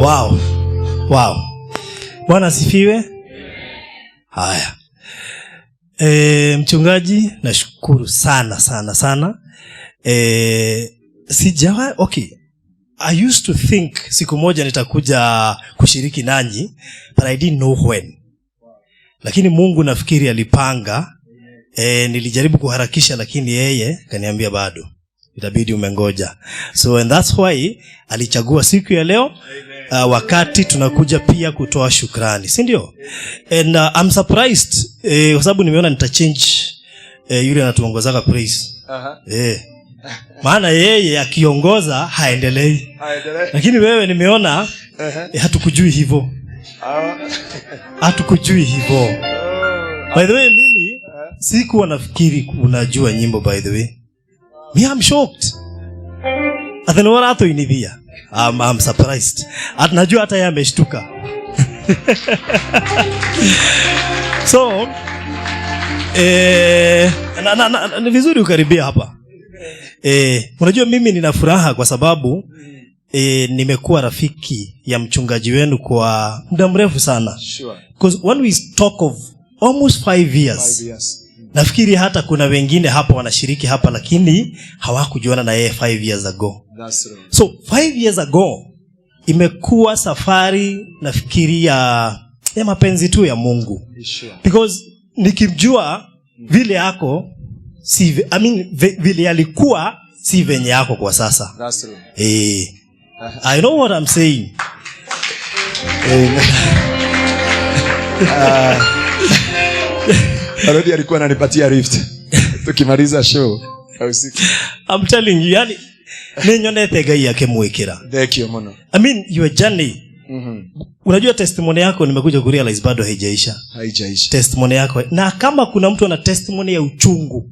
Wow. Wow. Bwana asifiwe. Haya. Mchungaji, nashukuru sana sana sana. Sijawa okay. I used to think siku moja nitakuja kushiriki nanyi, but I didn't know when. Lakini Mungu nafikiri alipanga. Nilijaribu kuharakisha lakini yeye kaniambia bado. Itabidi umengoja. So and that's why alichagua siku ya leo wakati tunakuja pia kutoa shukrani, si ndio? And I'm surprised kwa sababu nimeona nitachange yule anatuongozaga praise. Maana yeye akiongoza haendelei. Lakini wewe nimeona hatukujui hivyo. Hatukujui hivyo. By the way, mimi sikuwa nafikiri unajua nyimbo by the way. Me, I'm shocked. Ati nĩ ũratũinithia. I'm surprised. Ati najua hata yeye ameshtuka. So, ni vizuri ukaribia hapa. Unajua mimi nina furaha kwa sababu nimekuwa rafiki ya mchungaji wenu kwa muda mrefu sana. Sure. Because when we talk of almost 5 years, 5 years. Nafikiri hata kuna wengine hapa wanashiriki hapa lakini hawakujuana na yeye 5 years ago. That's true. So 5 years ago imekuwa safari nafikiri ya mapenzi tu ya Mungu. Sure. Because nikimjua vile yako si, I mean, vile alikuwa si venye yako kwa sasa. That's true. I know what I'm saying. Amen. Already alikuwa ananipatia lift. Tukimaliza show usiku. I'm telling you, yani ninyonete Ngai akimwikira. Thank you muno. I mean your journey. Unajua testimony yako nimekuja kurealize bado haijaisha. Haijaisha. Testimony yako. Na kama kuna mtu ana testimony ya uchungu,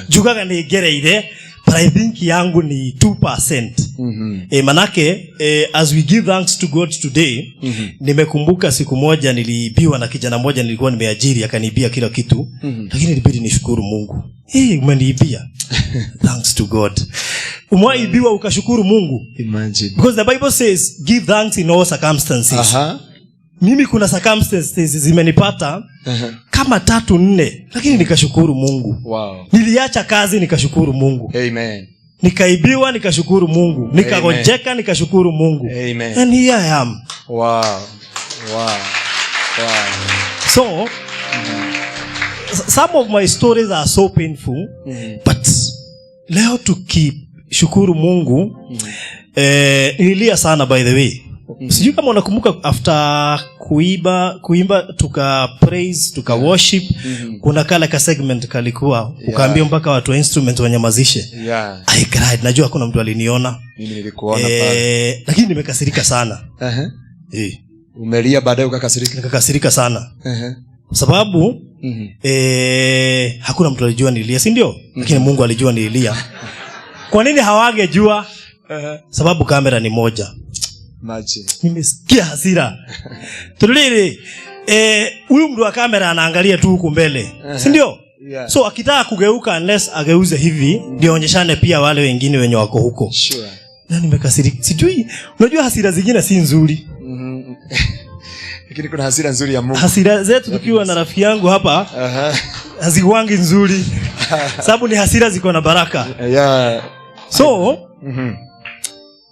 jugaga ni ngereire, but I think yangu ni 2%. Manake as we give thanks to God today, nimekumbuka siku moja niliibiwa na kijana mmoja nilikuwa nimeajiri akaniibia kila kitu. Lakini ilibidi nishukuru Mungu. Hey, umeniibia. Thanks to God. Umewaibiwa ukashukuru Mungu. Imagine. Because the Bible says give thanks in all circumstances. Mimi kuna circumstances zimenipata kama 3 4 lakini nikashukuru Mungu. Wow. Niliacha kazi nikashukuru Mungu. Amen. Nikaibiwa nikashukuru Mungu. Nikagonjeka nikashukuru Mungu. Amen. And here I am. Wow. Wow. Wow. So some of my stories are so painful, but leo tukishukuru Mungu, nililia sana by the way. Sijui kama unakumbuka after kuimba tuka praise, tuka worship, kuna kale ka segment kalikuwa, ukaambia mpaka watu wa instrument wanyamazishe. I cried, najua hakuna mtu aliniona. Mimi nilikuona pale. Lakini nimekasirika sana. Umelia baadaye ukakasirika? Nikakasirika sana. Kwa sababu, hakuna mtu alijua nililia, si ndio? Lakini Mungu alijua nililia. Kwa nini hawangejua? Sababu kamera ni moja. Imagine. Nimesikia hasira. Tulili, huyu mtu wa kamera anaangalia tu huku mbele. Si ndio? So akitaka kugeuka unless ageuze hivi ndio onyeshane pia wale wengine wenye wako huko. Na nimekasirika. Sijui, unajua hasira zingine si nzuri. Lakini kuna hasira nzuri ya Mungu. Hasira zetu tukiwa na rafiki yangu hapa, hazikuwangi nzuri. Sababu ni hasira ziko na baraka. So,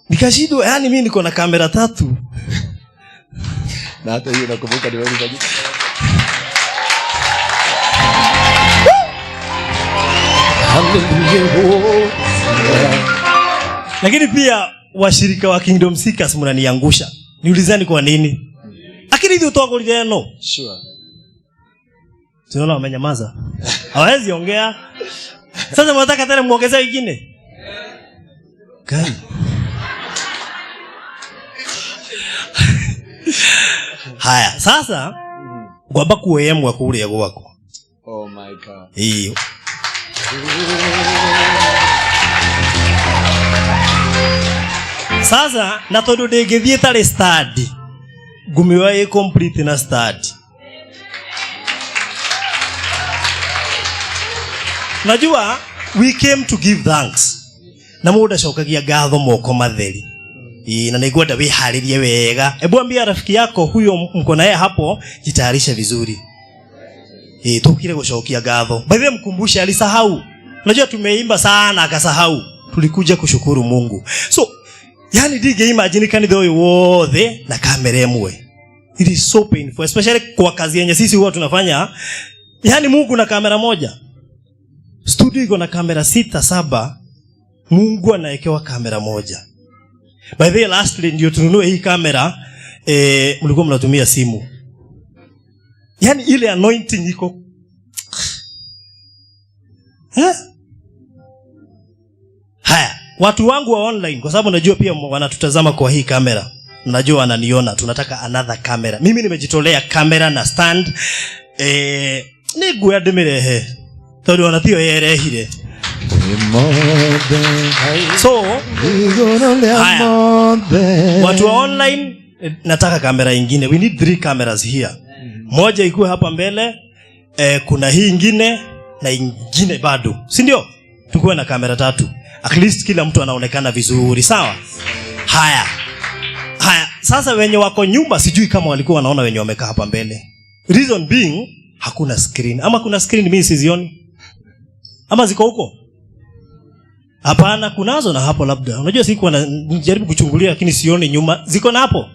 nikashindwa, yani mimi niko na kamera 3. Na hata hiyo nakumbuka ni wewe kabisa. Lakini pia washirika wa Kingdom Seekers mnaniangusha. Niulizeni kwa nini? Lakini hiyo utogorire no. Tunaona wamenyamaza. Hawezi ongea. Sasa mnataka tena muongezee wengine? Gani? Haya, sasa ngwamba kuoyemwa kuria gwakwa. Oh my God. Sasa na tondu ndingithie tari study, ngumioya ĩ complete na study. Najua we came to give thanks. Na mundu acokagia ngatho moko matheri. Na nĩngwenda wĩharĩrie wega. Hebu ambia rafiki yako huyo mko naye hapo, jitayarishe vizuri. Tukire gũcokia ngatho. By the way, mkumbushe alisahau. Unajua tumeimba sana akasahau. Tulikuja kushukuru Mungu. So, yani ndingĩ imagine kanitha ũyũ wothe na kamera ĩmwe. It is so painful, especially kwa kazi yenye sisi huwa tunafanya. Yani Mungu na kamera moja. Studio iko na kamera sita, saba. Mungu anawekewa kamera moja. By the way, lastly ndio tununue hii kamera, mlikuwa mnatumia simu. Yani ile anointing iko. Eh? Haya, watu wangu wa online, kwa sababu najua pia wanatutazama kwa hii kamera. Najua wananiona, tunataka another camera. Mimi nimejitolea kamera na stand. Nĩnguoya ndĩmĩrehe tondũ ona tiyo yerehire. So, haya, watu wa online, nataka kamera ingine. We need three cameras here. Moja ikuwe hapa mbele, kuna hii ingine na ingine bado, si ndio? Tukuwe na kamera tatu, at least kila mtu anaonekana vizuri, sawa? Haya haya, sasa wenye wako nyumba, sijui kama walikuwa wanaona wenye wamekaa hapa mbele. Reason being hakuna screen, ama kuna screen mimi sizioni, ama ziko huko? Hapana, kunazo na hapo labda. Unajua sikuwa na jaribu kuchungulia lakini sioni nyuma. Ziko na hapo.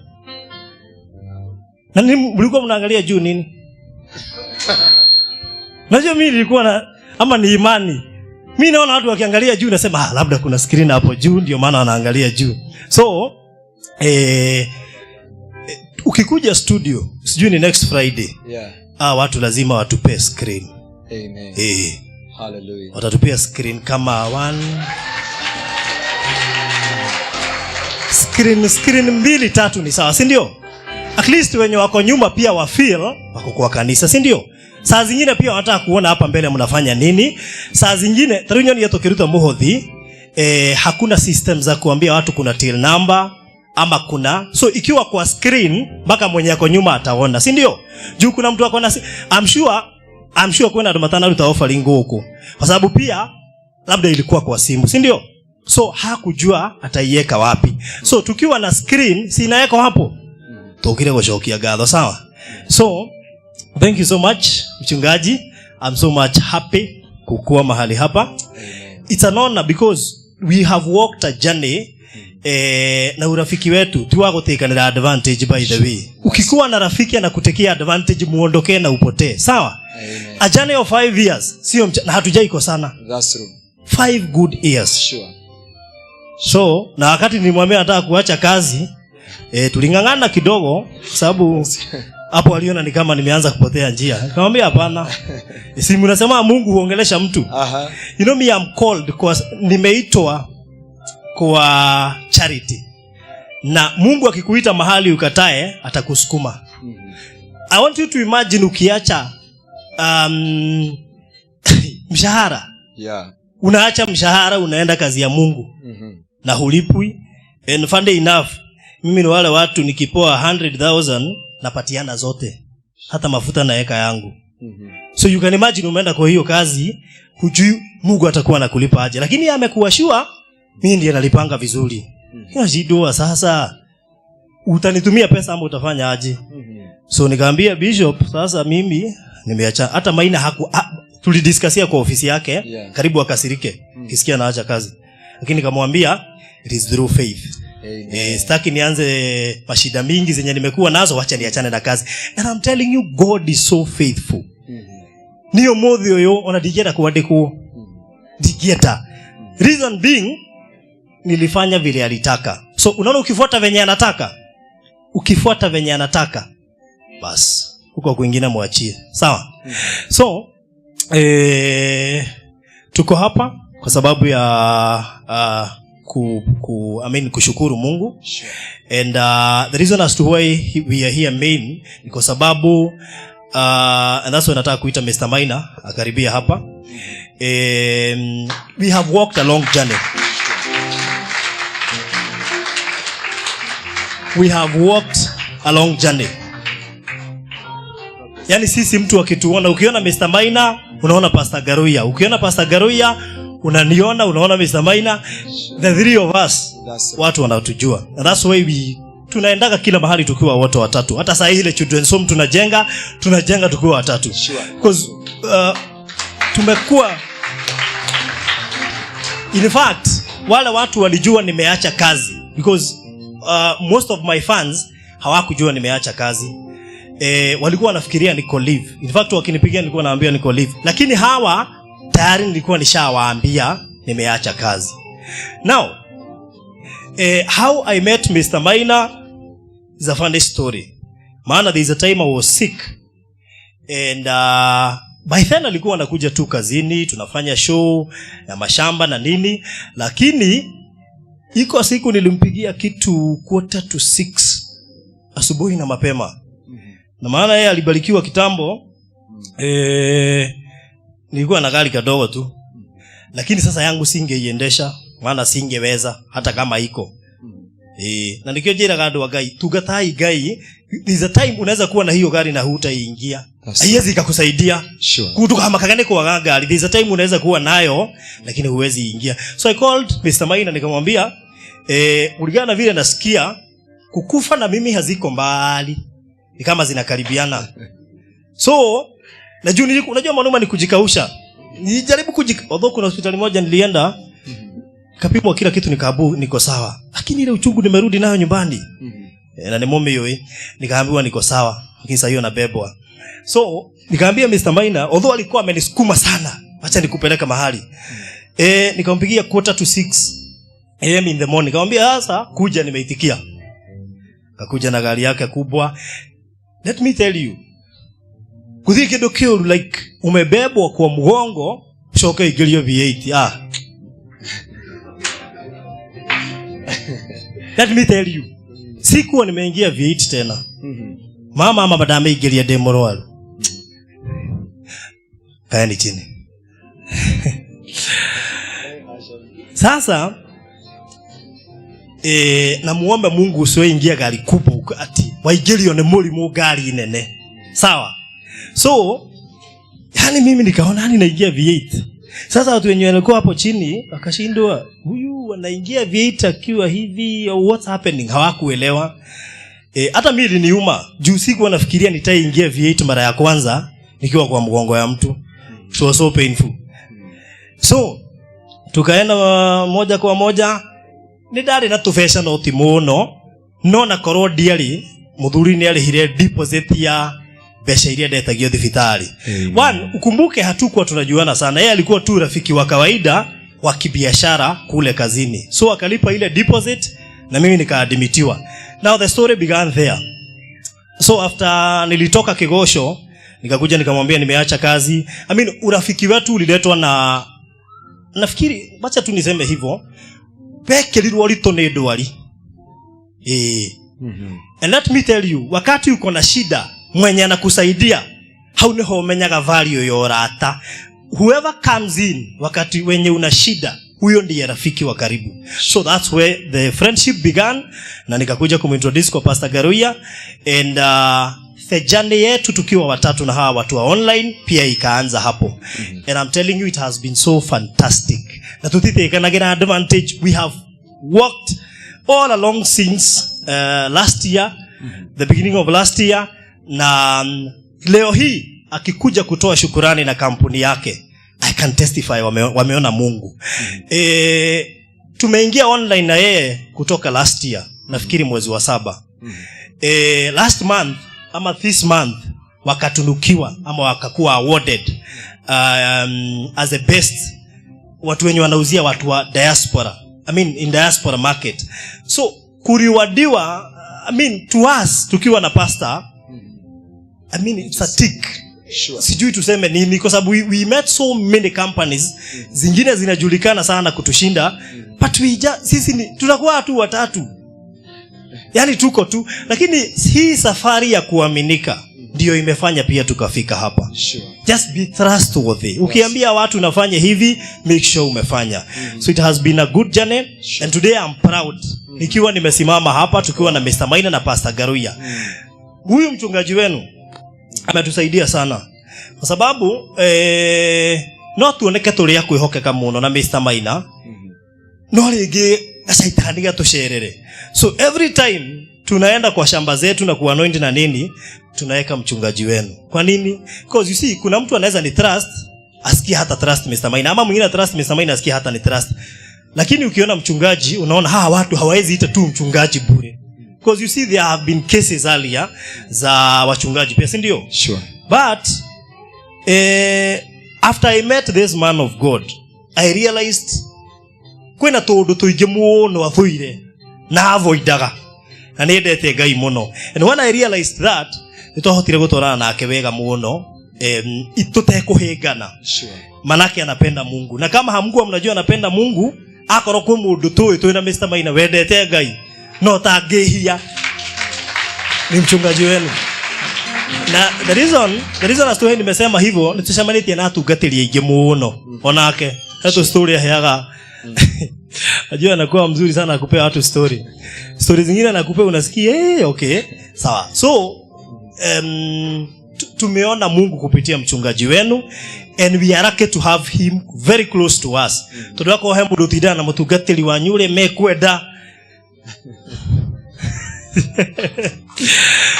Na nini mlikuwa mnaangalia juu nini? Najua mimi nilikuwa na ama ni imani. Mimi naona watu wakiangalia juu nasema, ah, labda kuna screen hapo juu ndio maana wanaangalia juu. So, ukikuja studio, sijui ni next Friday. Ah, watu lazima watupe screen. Amen. Hallelujah. Watatupia screen kama one screen mbili tatu ni sawa, si ndio? At least wenye wako nyuma pia wa feel wako kwa kanisa, si ndio? Saa zingine pia wanataka kuona hapa mbele mnafanya nini. Saa zingine tarunyo ni tukiruta muhothi, hakuna system za kuambia watu kuna till number ama kuna, so ikiwa kwa screen mpaka mwenye ako nyuma ataona, si ndio? Juu kuna mtu akona, I'm sure kwenda andu matanaruta offering huku kwa sababu pia labda ilikuwa kwa simu, si ndio? So hakujua ataiweka wapi. So tukiwa na screen, si inawekwa hapo, tukire gucokia ngatho, sawa? So thank you so much mchungaji, I'm so much happy kukua mahali hapa. Amen. It's an honor because we have walked a journey, na urafiki wetu ti wa gutikanira advantage. By the way, ukikuwa na rafiki anakutekea advantage, muondokee na upotee, sawa? Amen. A journey of 5 years sio na hatujaikosana. That's true. 5 good years. Sure. So na wakati nilimwambia nataka kuacha kazi, tuling'ang'ana kidogo sababu hapo aliona ni kama nimeanza kupotea njia. Nikamwambia hapana. Si mnasema Mungu huongelesha mtu. You know me, I'm called kwa, nimeitwa kwa charity. Na Mungu akikuita mahali ukatae, atakusukuma. I want you to imagine ukiacha mshahara. Unaacha mshahara unaenda kazi ya Mungu. Na hulipwi. And funny enough, mimi ni wale watu nikipoa 100,000 napatiana zote. Hata mafuta naeka yangu. So you can imagine umeenda kwa hiyo kazi, hujui Mungu atakuwa anakulipa aje. Lakini yeye amekuwa sure, mimi ndiye nalipanga vizuri. Hiyo sasa utanitumia pesa ama utafanya aje? So nikaambia bishop, sasa mimi nimeacha. Hata Maina haku, tulidiscusia kwa ofisi yake, karibu akasirike, kisikia naacha kazi. Lakini nikamwambia it is through faith. Amen. Sitaki nianze mashida mingi zenye nimekuwa nazo, wacha niachane na kazi. And I'm telling you, God is so faithful. Niyo muthi uyu ona ndingĩenda kwandĩkwo. Ndingĩenda. Reason being, nilifanya vile alitaka. So unaona ukifuata venye anataka, ukifuata venye anataka, bas huko kwingine mwachie. Sawa? So tuko hapa kwa sababu ya kushukuru Mungu. Sure. And the reason as to why we are here main ni kwa sababu and that's why nataka kuita Mr. Maina akaribia hapa. We have walked a long journey. We have walked a long journey. Yaani sisi mtu akituona, ukiona Mr. Maina unaona Pastor Garuya, ukiona Pastor Garuya Unaniona, unaona Mr. Maina, the three of us. That's right. Watu wanatujua. And that's why we tunaendaga kila mahali tukiwa wote watatu. Hata saa hii ile children's home tunajenga tukiwa watatu. Because tumekuwa, in fact, wale watu walijua nimeacha kazi, because most of my fans hawakujua nimeacha kazi. Walikuwa wanafikiria niko leave. In fact, wakinipigia nilikuwa naambia niko leave, lakini hawa tayari nilikuwa nishawaambia nimeacha kazi. Now, how I met Mr. Maina is a funny story, maana there is a time I was sick and by then alikuwa anakuja tu kazini, tunafanya show ya mashamba na nini, lakini iko siku nilimpigia kitu 5:45 asubuhi na mapema, na maana yeye alibarikiwa kitambo. Nilikuwa na gari kadogo tu, lakini sasa yangu singeiendesha, maana singeweza hata kama iko. Na nikio njiraga andũ a Ngai, tungatai Ngai. There's a time unaweza kuwa na hiyo gari na hutaingia. Haiwezi ikakusaidia. Kutukamakaga nĩ kwaga ngari. There's a time unaweza kuwa nayo lakini huwezi ingia. So I called Mr. Maina, nikamwambia, kulingana na vile nasikia, kukufa na mimi haziko mbali, ni kama zinakaribiana. So najua unajua mwanaume ni kujikausha. Nilijaribu kujika, although kuna hospitali moja nilienda, kapimwa kila kitu, nikaambiwa niko sawa, lakini ile uchungu nimerudi nayo nyumbani. Na ni mume yoi, nikaambiwa niko sawa, lakini sasa hiyo nabebwa. So nikaambia Mr. Maina, although alikuwa amenisukuma sana, acha nikupeleka mahali. Nikampigia 5:45 a.m. in the morning, nikamwambia, "Sasa kuja, nimeitikia." Akakuja na gari yake kubwa. Let me tell you, kuthii kindu kiuru like umebebwa kwa mgongo ucoke ingĩrio V8. Ah, let me tell you, sikuwa nimeingia V8 tena. Mama ama ndamaingĩria ndĩ mũrwaru. Kaeni chini sasa. Na muombe Mungu usioingia gari kubwa ati waingĩrio nĩ mũrimũ ngari nene. Sawa? So yani mimi nikaona, yani naingia V8. Sasa watu wenye walikuwa hapo chini wakashindwa, huyu anaingia V8 akiwa hivi, what's happening? Hawakuelewa. Hata mimi iliniuma juu sikuwa nafikiria nitaingia V8 mara ya kwanza nikiwa kwa mgongo ya mtu. It was so painful. So tukaenda moja kwa moja. Nĩ ndarĩ na tũbeca no ti mũno, no na korwo ndiarĩ, mũthuri nĩ arĩhire deposit ya mbeca iria ndetagio thibitarĩ. One, ukumbuke hatukuwa tunajuana sana. Yeye alikuwa tu rafiki wa kawaida wa kibiashara kule kazini, so akalipa ile deposit na mimi nikaadmitiwa. Now the story began there. So after nilitoka Kigosho, nikakuja nikamwambia nimeacha kazi. I mean, urafiki wetu uliletwa na, nafikiri wacha tu niseme hivyo, pekĩrirwo ritũ nĩ ndwari. And let me tell you, wakati uko na shida, mwenye anakusaidia, hau niho umenyaga value ya ũrata. Whoever comes in wakati wenye una shida, huyo ndiye rafiki wa karibu. So that's where the friendship began, na nikakuja kumintroduce kwa Pastor Garuya, and the journey yetu tukiwa watatu na hawa watu wa online pia ikaanza hapo. And I'm telling you, it has been so fantastic, na tutitĩkanagira advantage. We have worked all along since last year, the beginning of last year, na leo hii akikuja kutoa shukurani na kampuni yake, I can testify wameona Mungu. Tumeingia online na yeye kutoka last year, nafikiri mwezi wa 7. Last month ama this month wakatunukiwa ama wakakuwa awarded as the best watu wenye wanauzia watu wa diaspora, I mean, in diaspora market. So kurewardiwa, I mean, to us tukiwa na pastor, I mean, it's a tick. Sijui tuseme nini, kwa sababu we met so many companies, zingine zinajulikana sana kutushinda, but sisi ni, tunakuwa tu watatu, yaani tuko tu, lakini hii safari ya kuaminika ndiyo imefanya pia tukafika hapa. Just be trustworthy. Ukiambia watu unafanya hivi, make sure umefanya. So it has been a good journey. And today I'm proud nikiwa nimesimama hapa tukiwa na Mr. Maina na Pastor Garuya. Huyu mchungaji wenu ametusaidia sana kwa sababu No tuoneke tũrĩ a kwĩhokeka mũno na Mr. Maina, no rĩngĩ gacaitani gatũcerere. So every time tunaenda kwa shamba zetu na kuanoint na nini, tunaweka mchungaji wenu. Kwa nini? Because you see, kuna mtu anaweza ni trust asikie hata trust Mr. Maina, ama mwingine trust Mr. Maina asikie hata ni trust, lakini ukiona mchungaji unaona hawa watu hawawezi ita tu mchungaji bure, because you see, there have been cases earlier za wachungaji pia, si ndio? Sure. But after I met this man of God, I realized kwĩna tũũndũ tũingĩ mũno athũire na avoidaga, na nĩ endete Ngai mũno. And when I realized that, nĩ twahotire gũtwarana nake wega mũno tũtekũhĩngana. Manake anapenda Mungu, na kama hamkuwa mnajua anapenda Mungu, akorwo kwĩ mũndũ tũĩ twĩ na Mr. Maina wendete Ngai no tangĩhia, ni mchungaji wenu. Na the reason as to why nimesema hivyo, nĩ tũcemanĩtie na atungatĩri aingĩ mũno, onake hetu story aheaga. Najua anakuwa mzuri sana akupea watu story. Story zingine anakupea unasikia, hey, okay, sawa. So tumeona Mungu kupitia mchungaji wenu, and we are lucky to have him very close to us, tondu akorwo he mundu ũtindaga na mũtungatĩri wanyu ũrĩa mekwenda.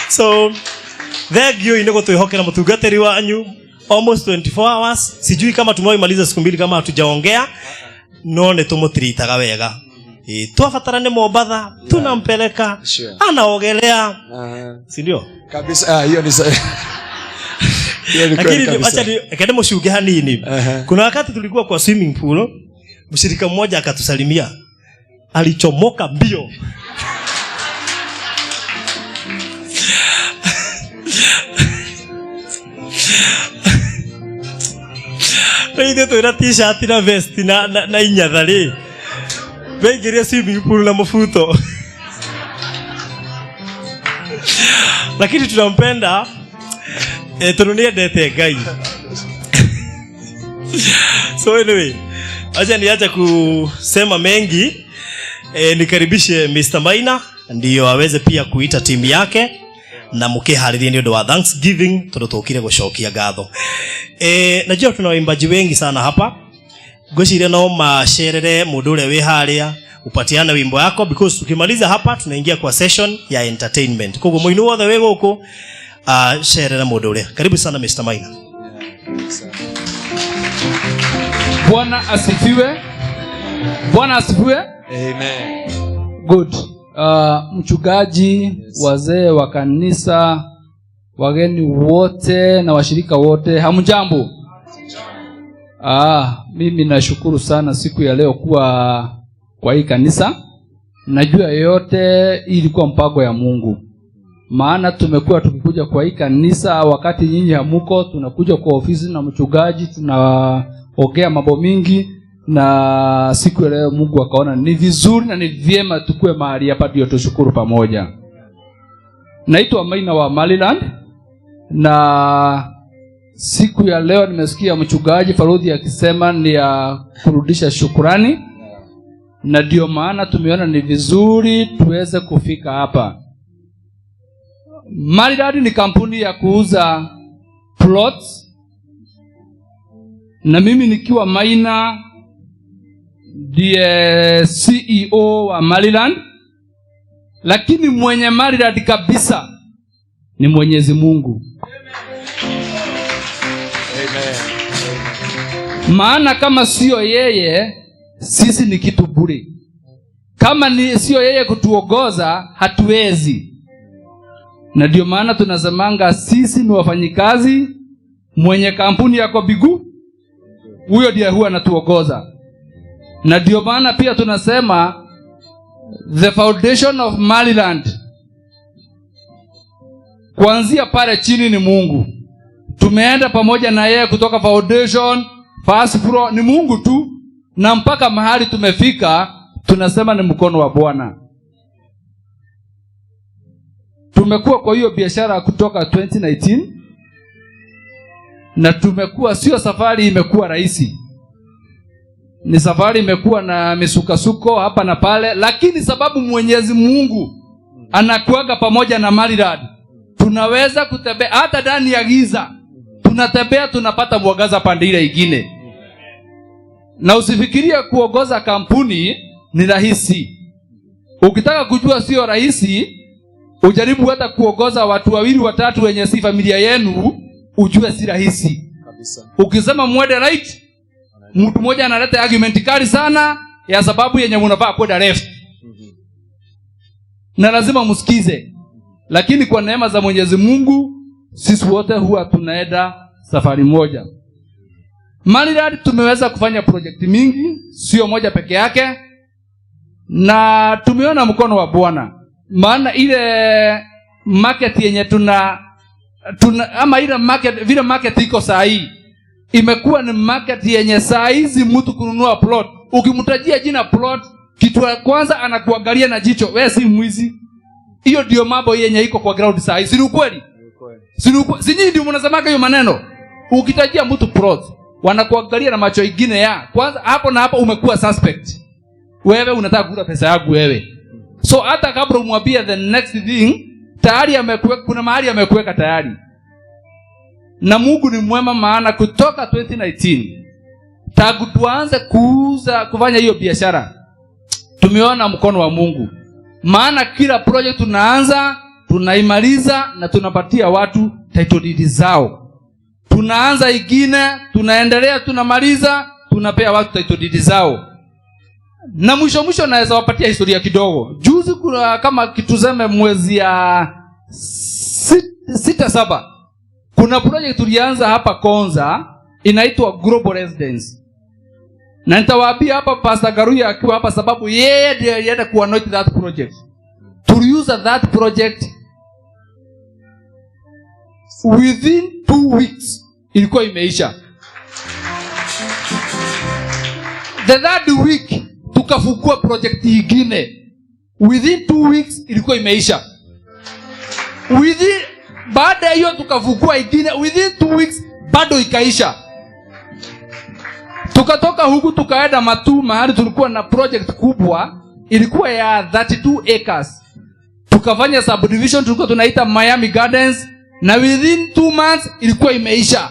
So thank you nĩ gũtwĩhokera mũtungatĩri wanyu almost 24 hours. Sijui kama tumewaimaliza siku 2 kama hatujaongea, no nĩ tũmũtiritaga wega. Twabatara nĩ Mombatha, tunampeleka. Anaogelea. Si ndio? Kabisa. Ah, hiyo ni kweli Lakini kabisa. acha reke ndĩmũcunge hanini. Kuna wakati tulikuwa kwa swimming pool, mshirika mmoja akatusalimia, alichomoka mbio. Rĩu ithuĩ twĩna t-shirt na vest na inyatha rĩ, waingĩria swimming pool na mũbuto. Lakini tunampenda tondũ nĩ endete Ngai. So anyway, acha niache kusema mengi, nikaribishe Mr. Maina ndio aweze pia kuita timu yake na mukiharĩrie nĩ ũndũ wa Thanksgiving, tondũ tũkire gũcokia ngatho. Najua tuna waimbaji wengi sana hapa, ngwĩciria no macerere mũndũ ũrĩa wĩ harĩa upatiane wimbo yako, because tukimaliza hapa tunaingia kwa session ya entertainment. Koguo mũini wothe wĩ gũkũ cerere mũndũ ũrĩa. Karibu sana Mr. Maina. Bwana asifiwe. Bwana asifiwe. Amen. Good. Mchungaji, wazee wa kanisa, wageni wote na washirika wote, hamjambo? Mimi nashukuru sana siku ya leo kuwa kwa hii kanisa. Najua yote ilikuwa mpango ya Mungu. Maana tumekuwa tukikuja kwa hii kanisa wakati nyinyi hamuko, tunakuja kwa ofisi na mchungaji, tunaongea mambo mingi, na siku ya leo Mungu akaona ni vizuri na ni vyema tukue mahali hapa ndio tushukuru pamoja. Naitwa Maina wa Maryland, na siku ya leo nimesikia mchungaji Farodhi akisema ni ya kurudisha shukurani, na ndio maana tumeona ni vizuri tuweze kufika hapa. Maryland ni kampuni ya kuuza plots, na mimi nikiwa Maina ndiye CEO wa Maryland, lakini mwenye Maryland kabisa ni Mwenyezi Mungu. Amen. Maana kama sio yeye, sisi ni kitu bure. Kama ni sio yeye kutuongoza, hatuwezi. Na ndio maana tunasemanga sisi ni wafanyikazi, mwenye kampuni yako bigu, huyo ndiye huwa anatuongoza. Na ndio maana pia tunasema the foundation of Maryland, kuanzia pale chini ni Mungu. Tumeenda pamoja na yeye kutoka foundation, first floor, ni Mungu tu, na mpaka mahali tumefika tunasema ni mkono wa Bwana. Tumekuwa kwa hiyo biashara kutoka 2019, na tumekuwa, sio safari imekuwa rahisi, ni safari imekuwa na misukasuko hapa na pale, lakini sababu Mwenyezi Mungu anakuaga pamoja na Maryland, tunaweza kutembea hata ndani ya giza, tunatembea tunapata mwangaza pande ile ingine. Na usifikirie kuongoza kampuni ni rahisi. Ukitaka kujua sio rahisi, ujaribu hata kuongoza watu wawili watatu wenye si familia yenu, ujue si rahisi. Kabisa. Ukisema mwende right, mtu mmoja analeta argument kali sana ya sababu yenye unafaa kwenda left, na lazima msikize. Lakini kwa neema za Mwenyezi Mungu, sisi wote huwa tunaenda safari moja. Maryland tumeweza kufanya project mingi, sio moja peke yake, na tumeona mkono wa Bwana, maana ile market yenye tuna ama ile market, vile market iko saa hii, imekuwa ni market yenye saa hizi mtu kununua plot, ukimtajia jina plot, kitu ya kwanza anakuangalia na jicho, wewe si mwizi. Hiyo ndio mambo yenye iko kwa ground saa hii, si ni ukweli? Si ni ukweli? Si nyinyi ndio mnasemaga hiyo maneno? Ukitajia mtu plot, wanakuangalia na macho ingine ya kwanza, hapo na hapo umekuwa suspect. Wewe unataka kula pesa yangu wewe. So hata kabla umwambie the next thing, tayari amekuweka, kuna mahali amekuweka tayari. Na Mungu ni mwema, maana kutoka 2019 tangu tuanze kuuza, kufanya hiyo biashara, tumeona mkono wa Mungu, maana kila project tunaanza, tunaimaliza na tunapatia watu title deed zao. Tunaanza ingine, tunaendelea, tunamaliza, tunapea watu title deed zao. Na mwisho mwisho naweza wapatia historia kidogo. Juzi kuna kama kituseme mwezi ya 6, 7, kuna project tulianza hapa Konza inaitwa Global Residence, na nitawaambia hapa Pastor Garuya akiwa hapa, sababu yeye ndiye alienda kuanoint that project. Tuliuza that project within 2 weeks, ilikuwa imeisha. The third week tukafungua project ingine, within 2 weeks ilikuwa imeisha. Within, baada ya hiyo tukafungua ingine, within 2 weeks bado ikaisha. Tukatoka huku tukaenda Matu, mahali tulikuwa na project kubwa, ilikuwa ya 32 acres. Tukafanya subdivision, tulikuwa tunaita Miami Gardens, na within 2 months ilikuwa imeisha.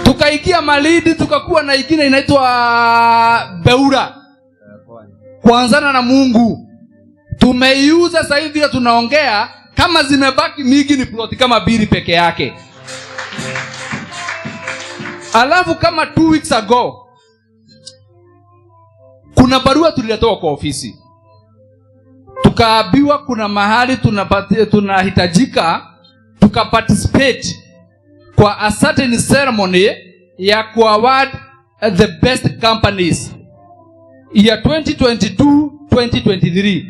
Tukaingia Malindi, tukakuwa na ingine inaitwa Beura, kuanzana na Mungu. Tumeiuza sasa hivi vile tunaongea, kama zimebaki mingi ni ploti kama mbili peke yake. Alafu kama 2 weeks ago kuna barua tuliletewa kwa ofisi, tukaambiwa kuna mahali tunahitajika tukaparticipate kwa a certain ceremony ya kuaward the best companies ya 2022 2023.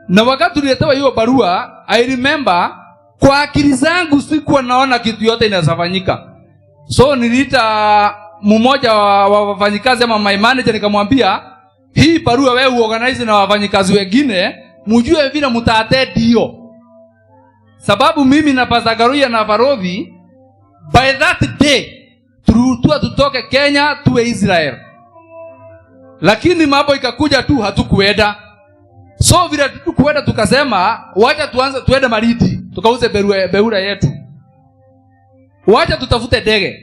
Na wakati tuliletewa hiyo barua, I remember kwa akili zangu sikuwa naona kitu yote inaweza fanyika. So niliita mmoja wa wafanyikazi ama my manager, nikamwambia, "Hii barua wewe uorganize na wafanyikazi wengine, mjue vile mtaattend hiyo, sababu mimi na Pastor Garuya na Farodhi by that day tulitua tutoke Kenya tuwe Israel, lakini mambo ikakuja tu hatukuenda. So vile hatukuenda, tukasema wacha tuanze tuende Malindi tukauze beura yetu, wacha tutafute ndege,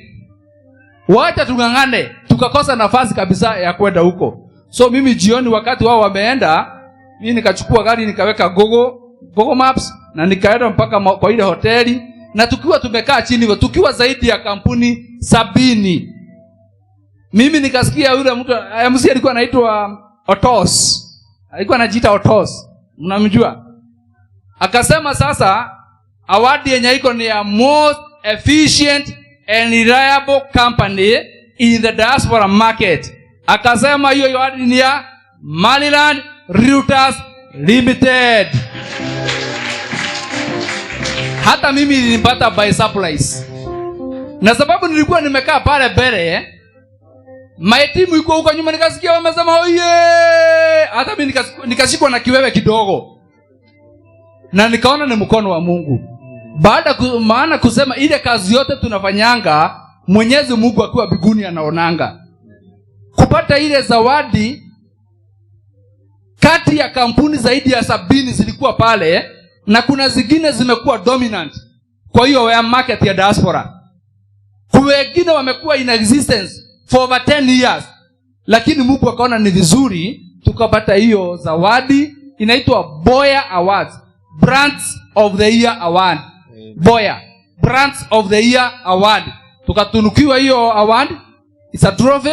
wacha tung'ang'ane." Tukakosa nafasi kabisa ya kwenda huko. So mimi jioni, wakati wao wameenda, mimi nikachukua gari, nikaweka Google Maps na nikaenda mpaka kwa ile hoteli, na tukiwa tumekaa chini hivyo, tukiwa zaidi ya kampuni 70, mimi nikasikia yule mtu MC alikuwa anaitwa Otos, alikuwa anajiita Otos, mnamjua? Akasema sasa award yenye iko ni ya most efficient and reliable company in the diaspora market. Akasema hiyo award ni ya Maryland Realtors Limited. Hata mimi nilipata by surprise, na sababu nilikuwa nimekaa pale mbele, my team iko huko nyuma, nikasikia wamesema oye, hata mimi nikashikwa na kiwewe kidogo, na nikaona ni mkono wa Mungu. Baada maana kusema ile kazi yote tunafanyanga, Mwenyezi Mungu akiwa mbinguni anaonanga. Kupata ile zawadi kati ya kampuni zaidi ya 70 zilikuwa pale, na kuna zingine zimekuwa dominant kwa hiyo ya market ya diaspora. Kuwin Wengine wamekuwa in existence for over 10 years, lakini Mungu akaona ni vizuri tukapata hiyo zawadi inaitwa Boya Awards, Brands of the Year Award. Boya Brands of the Year Award, tukatunukiwa hiyo award. It's a trophy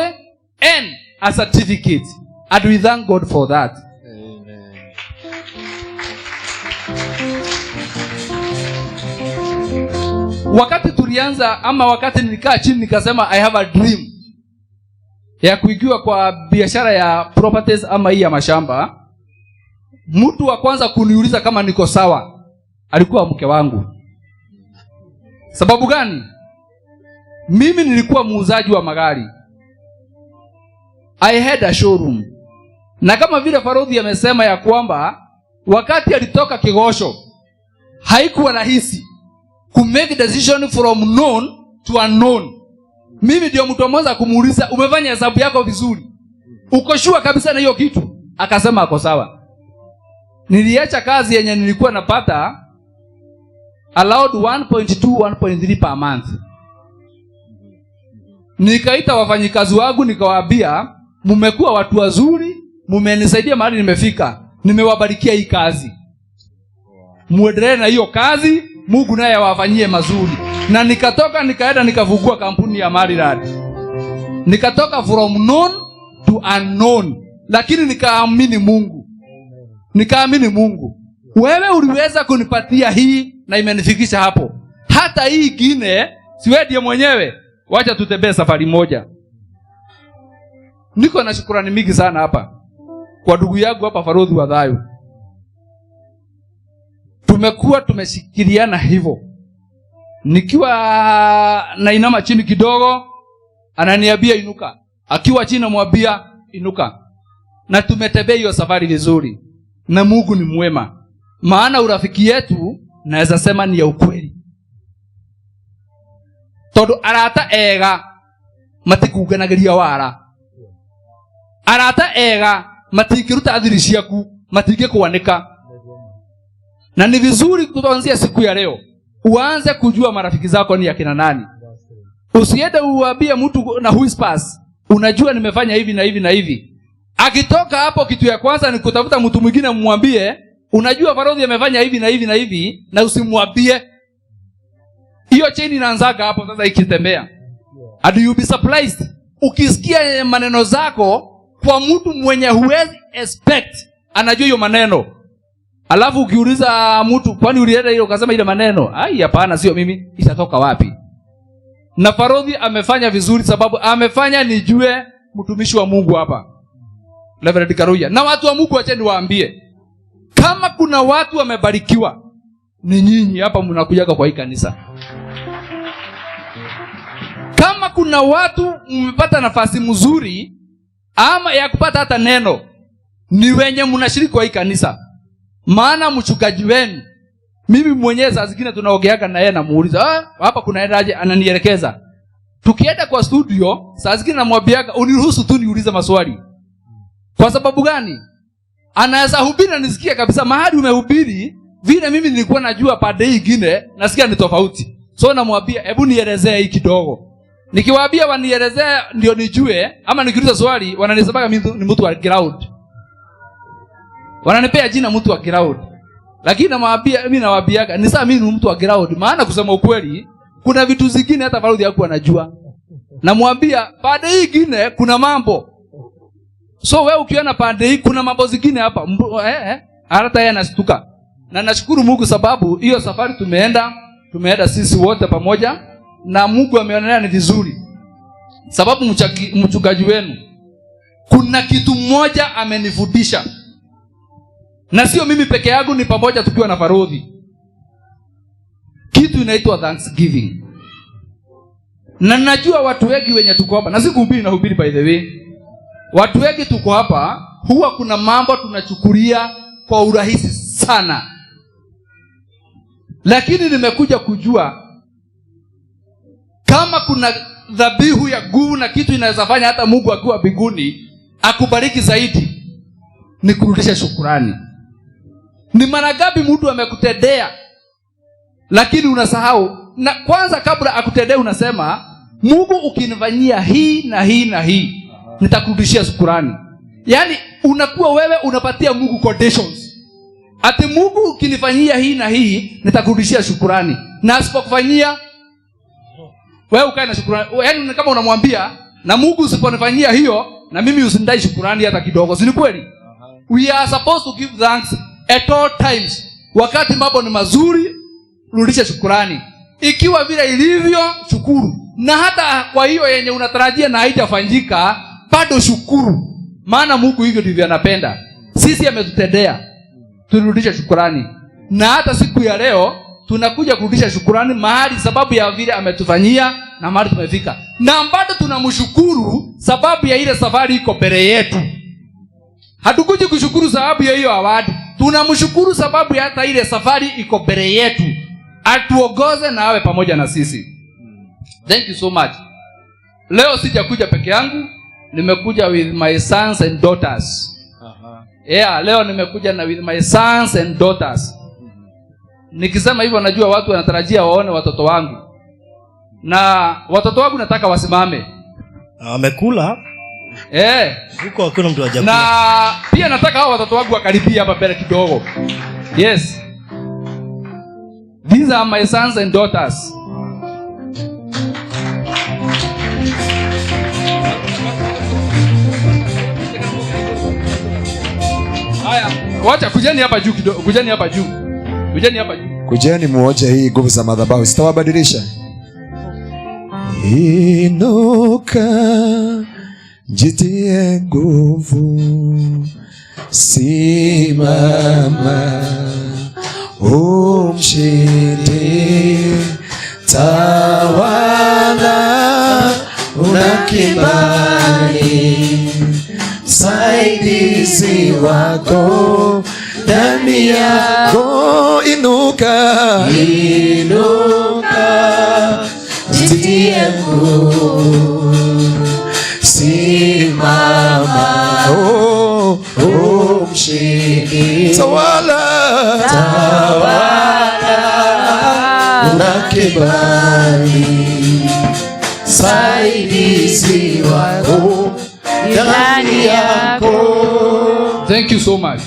and a certificate, and we thank God for that. Amen. Wakati tulianza ama wakati nilikaa chini nikasema I have a dream ya kuingia kwa biashara ya properties ama hii ya mashamba, mtu wa kwanza kuniuliza kama niko sawa alikuwa mke wangu. Sababu gani? Mimi nilikuwa muuzaji wa magari. I had a showroom. Na kama vile Farodhi amesema ya kwamba wakati alitoka Kigosho haikuwa rahisi ku make decision from known to unknown. Mimi ndio mtu wa mwanzo kumuuliza, umefanya hesabu yako vizuri? Uko sure kabisa na hiyo kitu? Akasema ako sawa. Niliacha kazi yenye nilikuwa napata allowed 1.2 1.3 per month. Nikaita wafanyikazi wangu nikawaambia, mmekuwa watu wazuri, mmenisaidia mahali nimefika, nimewabarikia hii kazi, muendelee na hiyo kazi, Mungu naye awafanyie mazuri. Na nikatoka nikaenda nikafungua kampuni ya Maryland. Nikatoka from known to unknown, lakini nikaamini Mungu, nikaamini Mungu. Wewe uliweza kunipatia hii na imenifikisha hapo, hata hii ingine si wewe ndiye mwenyewe, wacha tutembee safari moja. Niko na shukurani mingi sana hapa kwa ndugu yangu hapa Farodhi wa Thayo. Tumekuwa tumeshikiliana hivyo, nikiwa nainama chini kidogo ananiambia inuka, akiwa chini namwambia inuka, na tumetembea hiyo safari vizuri, na Mungu ni mwema, maana urafiki yetu naweza sema ni ya ukweli, tondu arata ega matikunganagiria wara, arata ega matingĩruta thiri ciaku, matingĩkwanĩka. Na ni vizuri kuanzia siku ya leo uanze kujua marafiki zako ni akina nani. Usiende uambie mtu na whispers, unajua nimefanya hivi na hivi na hivi. Akitoka hapo, kitu ya kwanza ni kutafuta mtu mwingine mwambie, unajua Farodhi amefanya hivi na hivi na hivi, na usimwambie. Hiyo chain inaanzaga hapo sasa ikitembea. And you be surprised ukisikia maneno zako kwa mtu mwenye huwezi expect anajua hiyo maneno. Alafu ukiuliza mtu, kwani ulienda ile ukasema ile maneno? Ai, hapana, sio mimi. Itatoka wapi? Na Farodhi amefanya vizuri, sababu amefanya nijue mtumishi wa Mungu hapa Reverend Karuya. Na watu wa Mungu, acha niwaambie, kama kuna watu wamebarikiwa ni nyinyi hapa mnakujaga kwa hii kanisa. Kama kuna watu mmepata nafasi mzuri ama ya kupata hata neno, ni wenye mnashiriki kwa hii kanisa. Maana mchungaji wenu, mimi mwenyewe saa zingine tunaongeaga na yeye, namuuliza, hapa kunaendaje? Ananielekeza. Tukienda kwa studio, saa zingine namwambiaga uniruhusu tu niulize maswali. Kwa sababu gani? Anaweza hubiri na nisikie kabisa mahali umehubiri vile mimi nilikuwa najua pande hii ingine nasikia ni tofauti. So namwambia hebu nielezee hii kidogo. Nikiwaambia wanielezee ndio nijue, ama nikiuliza swali wananisemaga mimi ni mtu wa ground. Wananipea jina mtu wa ground. Lakini namwambia, mimi nawaambiaga ni saa mimi ni mtu wa ground, maana kusema ukweli kuna vitu zingine hata Farodhi hakuwa anajua. Namwambia pande hii ingine kuna mambo. So wewe ukiona pande hii kuna mambo zingine hapa, hata yeye anashtuka. Na nashukuru Mungu sababu hiyo safari tumeenda sisi wote pamoja, na Mungu ameonelea ni vizuri. Sababu mchungaji wenu kuna kitu moja amenifundisha. Na sio mimi peke yangu, ni pamoja tukiwa na Farodhi. Kitu inaitwa Thanksgiving. Na najua watu wengi wenye tuko hapa, na sikuhubiri, nahubiri by the way. Watu wengi tuko hapa, huwa kuna mambo tunachukulia kwa urahisi sana. Lakini nimekuja kujua kama kuna dhabihu ya nguvu na kitu inaweza fanya hata Mungu akiwa mbinguni akubariki zaidi, ni kurudisha shukurani. Ni mara ngapi mtu amekutendea lakini unasahau? Na kwanza kabla akutendee unasema Mungu ukinifanyia hii na hii na hii, nitakurudishia shukurani. Yaani unakuwa wewe unapatia Mungu conditions, ati Mungu ukinifanyia hii na hii nitakurudishia shukurani, na asipokufanyia wewe ukae na shukurani. Yaani ni kama unamwambia, na Mungu usiponifanyia hiyo na mimi usinidai shukurani hata kidogo. Si ni kweli? We are supposed to give thanks at all times. Wakati mambo ni mazuri, rudisha shukurani. Ikiwa vile ilivyo, shukuru. Na hata kwa hiyo yenye unatarajia na haijafanyika, bado shukuru, maana Mungu hivyo ndivyo anapenda. Sisi ametutendea, turudishe shukurani. Na hata siku ya leo tunakuja kurudisha shukurani mahali sababu ya vile ametufanyia na mahali tumefika, na bado tunamshukuru sababu ya ile safari iko mbele yetu. Hatukuji kushukuru sababu ya hiyo award, tunamshukuru sababu ya hata ile safari iko mbele yetu, atuongoze na awe pamoja na sisi. Thank you so much. Leo sijakuja peke yangu, nimekuja with my sons and daughters. Yeah, leo nimekuja na with my sons and daughters. Nikisema hivyo najua watu wanatarajia waone watoto wangu, na watoto wangu nataka wasimame. Wamekula huko, hakuna mtu hajakula. Na pia nataka hao watoto wangu wakaribia hapa mbele kidogo. Yes, these are my sons and daughters. Haya, wacha kujeni hapa juu kidogo, kujeni hapa juu, kujeni hapa juu. Kujeni muoje hii nguvu za madhabahu zitawabadilisha. Inuka, jitie nguvu, simama umshindi, tawala, una kibali, msaidizi wako ndani yako. Inuka, inuka, jitie nguvu, simama, oh, umshindi, tawala, tawala, una kibali, msaidizi wako ndani yako. Thank you so much.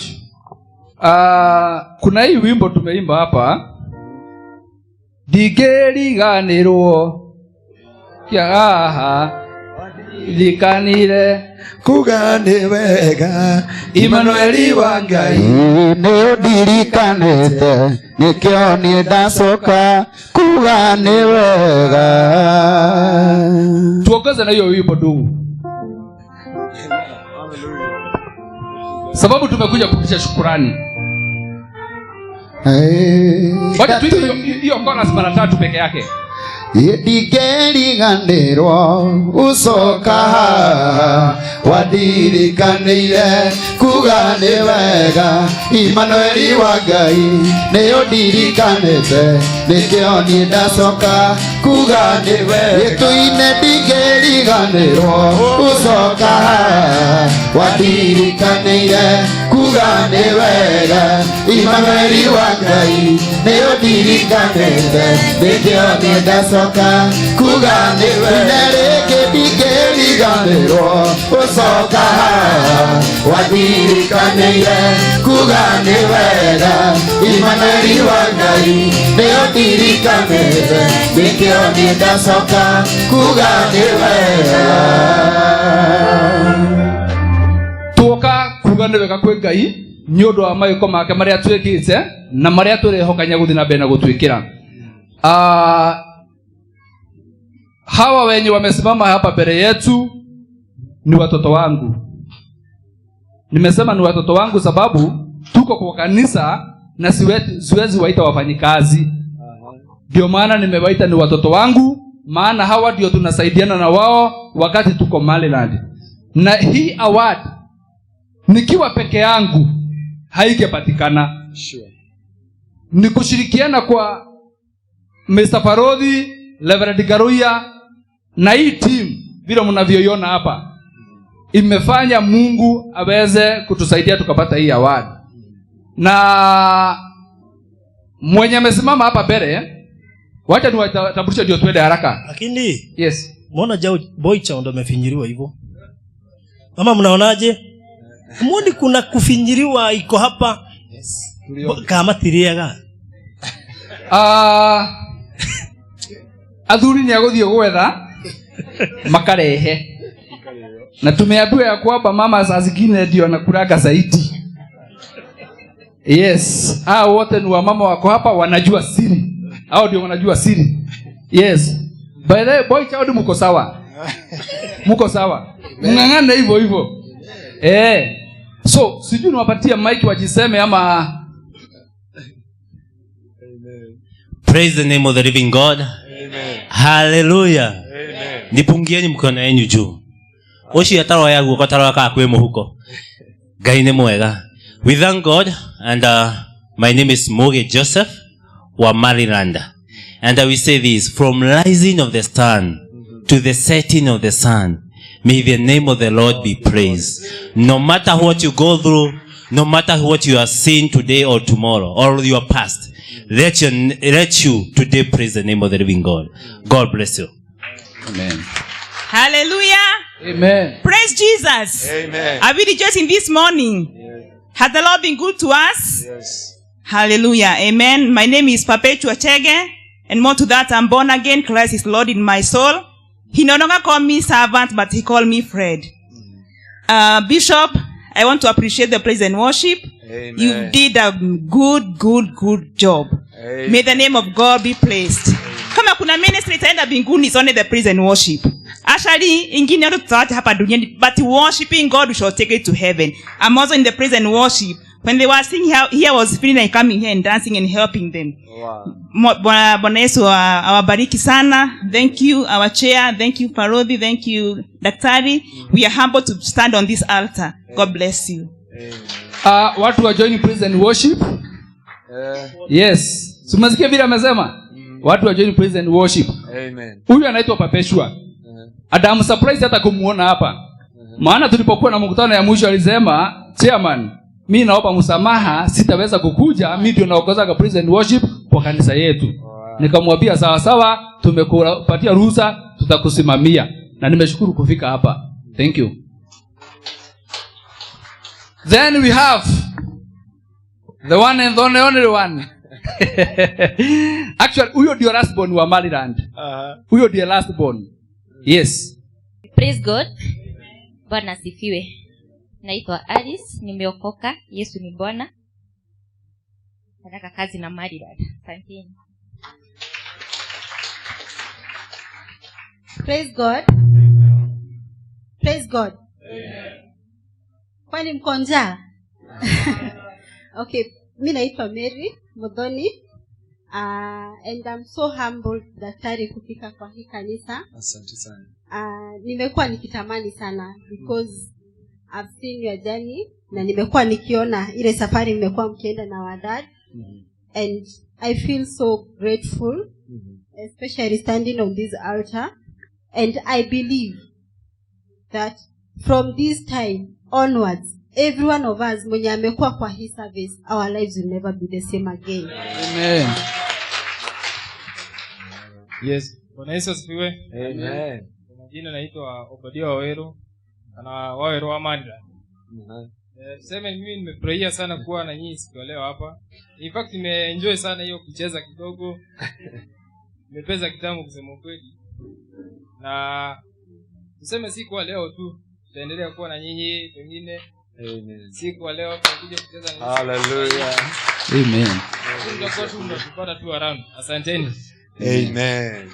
Kuna hii wimbo tumeimba hapa, ndingĩriganĩrwo kĩagaha rikanire kuga nĩ wega Imanueli wa Ngai. Nĩ ũndirikanĩte, nĩkĩo niĩ ndacoka kuga nĩ wega. Tuongeze na hiyo wimbo ndugu, sababu tumekuja kurudisha shukurani. Wacha tuimbe hiyo chorus mara tatu peke yake. Ndingĩriganĩrwo ũcoka haha wandirikanĩire kuga nĩ wega Imanueli wa Ngai, nĩ ũndirikanĩte, nĩkĩo niĩ ndacoka kuga nĩ wega. Gĩtũine ndingĩriganĩrwo ũcoka haha wandirikanĩire kuga nĩ wega Imanueli wa Ngai, nĩ ũndirikanĩte, nĩkĩo niĩ ndacoka kuga nĩ wega. Rĩngĩ ndingĩriganĩrwo ũcoka haha wandirikanĩire kuga nĩ wega Imanueli wa Ngai, nĩ ũndirikanĩte, nĩkĩo niĩ ndacoka kuga nĩ wega. Tuoka kuga nĩ wega kwĩ Ngai nĩ ũndũ wa mawĩko make marĩa twĩkĩte na marĩa tũrehokania gũthiĩ na mbere na gũtwĩkĩra. Hawa wenye wamesimama hapa mbele yetu ni watoto wangu. Nimesema ni watoto wangu sababu tuko kwa kanisa na siwezi waita wafanyikazi. Ndio maana nimewaita ni watoto wangu, maana hawa ndio tunasaidiana na wao wakati tuko Maryland. Na hii award nikiwa peke yangu haingepatikana. Ni kushirikiana kwa Mr. Farodhi, Reverend Garuya na hii team vile mnavyoiona hapa imefanya Mungu aweze kutusaidia tukapata hii award. Na mwenye amesimama hapa mbele, wacha niwatambulishe ndio tuende haraka. Lakini Yes. Muona jao boy child amefinyiriwa hivyo? Mama, mnaonaje? Muoni kuna kufinyiriwa iko hapa? Kama tiriaga. Ah, athuri nĩ agũthiĩ gwetha makarehe, na tumeambiwa ya kwamba mama saa zingine ndio anakulanga zaidi. Yes, hao wote ni wamama wako hapa, wanajua siri. Hao ndio wanajua siri. Yes, by the way, boy child, mko sawa, mko sawa, mng'ang'ane hivyo hivyo. Eh, so sijui niwapatie mic wajiseme ama. Praise the name of the living God. Hallelujah. Nipungieni mkono yenyu juu. Ucio ataroya guoko taroya kana kwĩ mũhuko. Ngai nĩ mwega. We thank God, and my name is Muge Joseph wa Maryland. And I will say this: from rising of the sun to the setting of the sun, may the name of the Lord be praised. No matter what you go through, no matter what you are seeing today or tomorrow or your past, let you today praise the name of the living God. God bless you. Amen. Hallelujah. Amen. Praise Jesus. Amen. Are we rejoicing this morning? Has the Lord been good to us? Yes. Hallelujah. Amen. My name is Perpetua Chege. And more to that, I'm born again. Christ is Lord in my soul. He no longer called me servant, but he called me Fred. Bishop, I want to appreciate the praise and worship. Amen. You did a good, good, good job. Amen. May the name of God be praised. Kama kuna ministry itaenda mbinguni, it's only the praise and worship. Actually, ingine yote tutawacha hapa duniani, but worshiping God, we shall take it to heaven. I'm also in the praise and worship. When they were singing here, here I was feeling like coming here and dancing and helping them. Wow. Bwana Yesu awabariki sana. Thank you, our chair. Thank you, Parodi. Thank you, Daktari. We are humble to stand on this altar. God bless you. Watu wa join praise and worship. Yes, si umesikia vile amesema watu wa join praise and worship? Amen. Huyu anaitwa Perpetua. And I'm surprised hata kumuona hapa, maana tulipokuwa na mkutano ya mwisho alisema, "Chairman, mi naomba msamaha, sitaweza kukuja, mi ndio naongoza praise and worship kwa kanisa yetu." Nikamwambia, "Sawa sawa, tumekupatia ruhusa, tutakusimamia." Na nimeshukuru kufika hapa. Thank you. Then we have the one and the only one. Actually, huyo ndio last born wa Maryland. Huyo ndio last born, yes. Praise God. Bwana asifiwe. Naitwa Alice, nimeokoka. Yesu ni Bwana. Nataka kazi na Maryland. Asanteni. Praise God. Praise God. Kwani mko njaa? Okay, mi naitwa Mary Muthoni. And I'm so humbled, daktari, kufika kwa hii kanisa. Asante sana. Nimekuwa nikitamani sana because I've seen your journey na nimekuwa nikiona ile safari mmekuwa mkienda na wadad, and I feel so grateful, especially standing on this altar, and I believe that from this time onwards, every one of us mwenye amekuwa kwa hii service, our lives will never be the same again. Amen. Yes. Bwana Yesu asifiwe. Amen. Kwa majina naitwa Obadia Waweru na Waweru wa Maryland. Eh, tuseme mimi nimefurahia sana kuwa na nyinyi siku ya leo hapa. In fact, nimeenjoy sana hiyo kucheza kidogo. Nimepeza kitamu kusema ukweli. Na tuseme si kwa leo tu, tutaendelea kuwa na nyinyi pengine. Amen. Si kwa leo tutakuja kucheza na nyinyi. Hallelujah. Amen. Tutakuwa tu mnatupata tu around. Asanteni. Amen.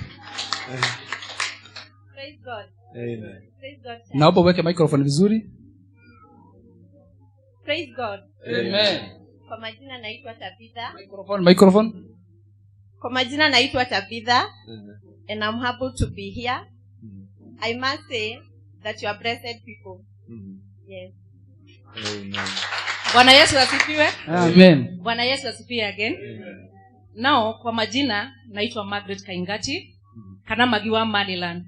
Praise God. Amen. Praise God. Naomba uweke microphone vizuri. Praise God. Amen. Kwa majina naitwa Tabitha. Microphone, microphone. Kwa majina naitwa Tabitha and I'm humbled to be here. I must say that you are blessed people. Yes. Amen. Bwana Yesu asifiwe. Amen. Bwana Yesu asifiwe again. Nao kwa majina naitwa Margaret Kaingati kana Magi wa Maryland.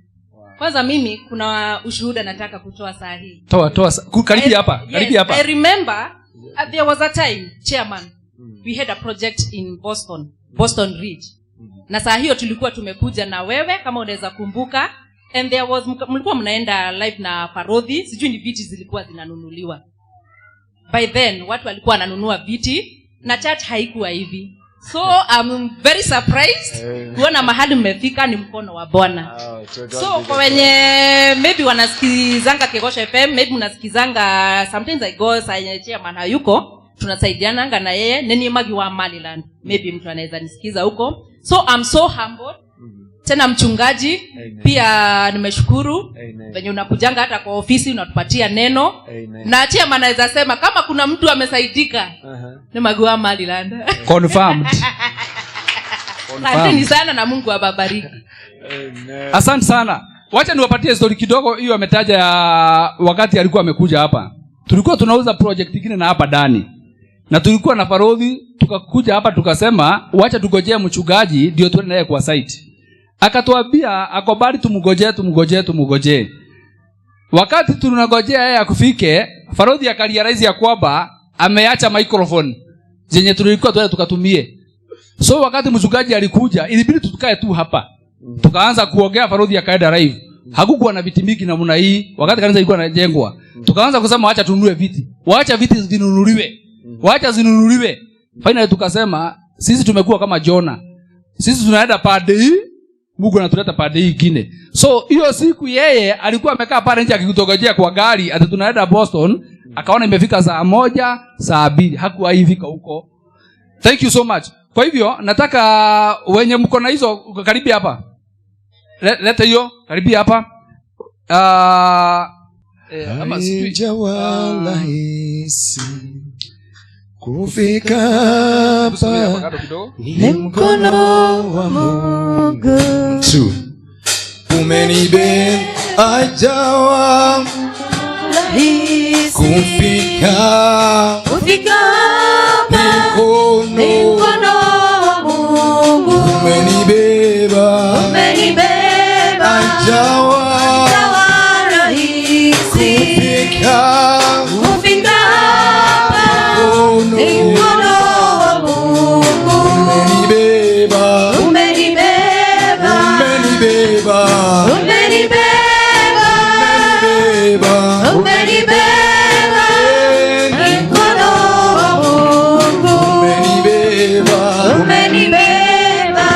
Kwanza mimi kuna ushuhuda nataka kutoa saa hii. Toa, toa karibia hapa. Yes, karibia hapa. I remember there was a time, chairman, we had a project in Boston, Boston Ridge. Na saa hiyo tulikuwa tumekuja na wewe, kama unaweza kumbuka, And there was, mlikuwa mnaenda live na Farodhi, sijui ni viti zilikuwa zinanunuliwa. By then watu walikuwa wananunua viti na church haikuwa hivi. So I'm very surprised kuona mahali mmefika. Ni mkono wa Bwana. So kwa wenye maybe wanasikizanga Kegosho FM, maybe mnasikizanga, sometimes I go, saa yenye chairman hayuko, tunasaidiananga na yeye, nini Magi wa Maliland, maybe mtu anaweza nisikiza huko. So I'm so humbled. Tena mchungaji pia nimeshukuru venye unakujanga hata kwa ofisi unatupatia neno. Na chairman anaweza sema kama kuna mtu amesaidika ni Magi wa Maliland. Confirmed. Asanteni sana na Mungu awabariki. Asante sana. Wacha niwapatie story kidogo hiyo ametaja ya wakati alikuwa amekuja hapa. Tulikuwa tunauza project ingine na hapa ndani, na tulikuwa na Farodhi. Tukakuja hapa tukasema wacha tugojee mchungaji ndio tuende naye kwa site. Akatuambia akobali, tumgojee, tumgojee, tumgojee. Wakati tunagojea yeye akufike, Farodhi akarealize ya kwamba ameacha microphone zenye tulikuwa tuende tukatumie. So wakati mchungaji alikuja, ilibidi tukae tu hapa, tukaanza kuongea. Farodhi akaenda live. Hakukuwa na viti mingi namna hii wakati kanisa ilikuwa inajengwa. Tukaanza kusema wacha tununue viti, wacha viti zinunuliwe, wacha zinunuliwe. Finally tukasema sisi tumekuwa kama Jona, sisi tunaenda pande hii, Mungu anatuleta pande hii ingine. So hiyo siku yeye alikuwa amekaa pale nje akitugojea kwa gari ati tunaenda Boston. Akaona imefika saa 1, saa 2, hakuwahi fika huko. Thank you so much. Kwa hivyo nataka wenye mko na hizo, karibia hapa. Leta hiyo, karibia hapa. Ama sijui. Haijawa rahisi kufika Tusomee hapa hapa, kando kidogo. Ni mkono wa Mungu tu umenibeba. Haijawa kufika Kufika hapa mkono ni mkono wa Mungu. Umenibeba. Umenibeba. Haijawa Haijawa rahisi kufika kufika hapa ni mkono wa Mungu. Umenibeba. Umenibeba. Umenibeba. Umenibeba. Umenibeba. Umenibeba ni mkono wa Mungu. Umenibeba. Umenibeba.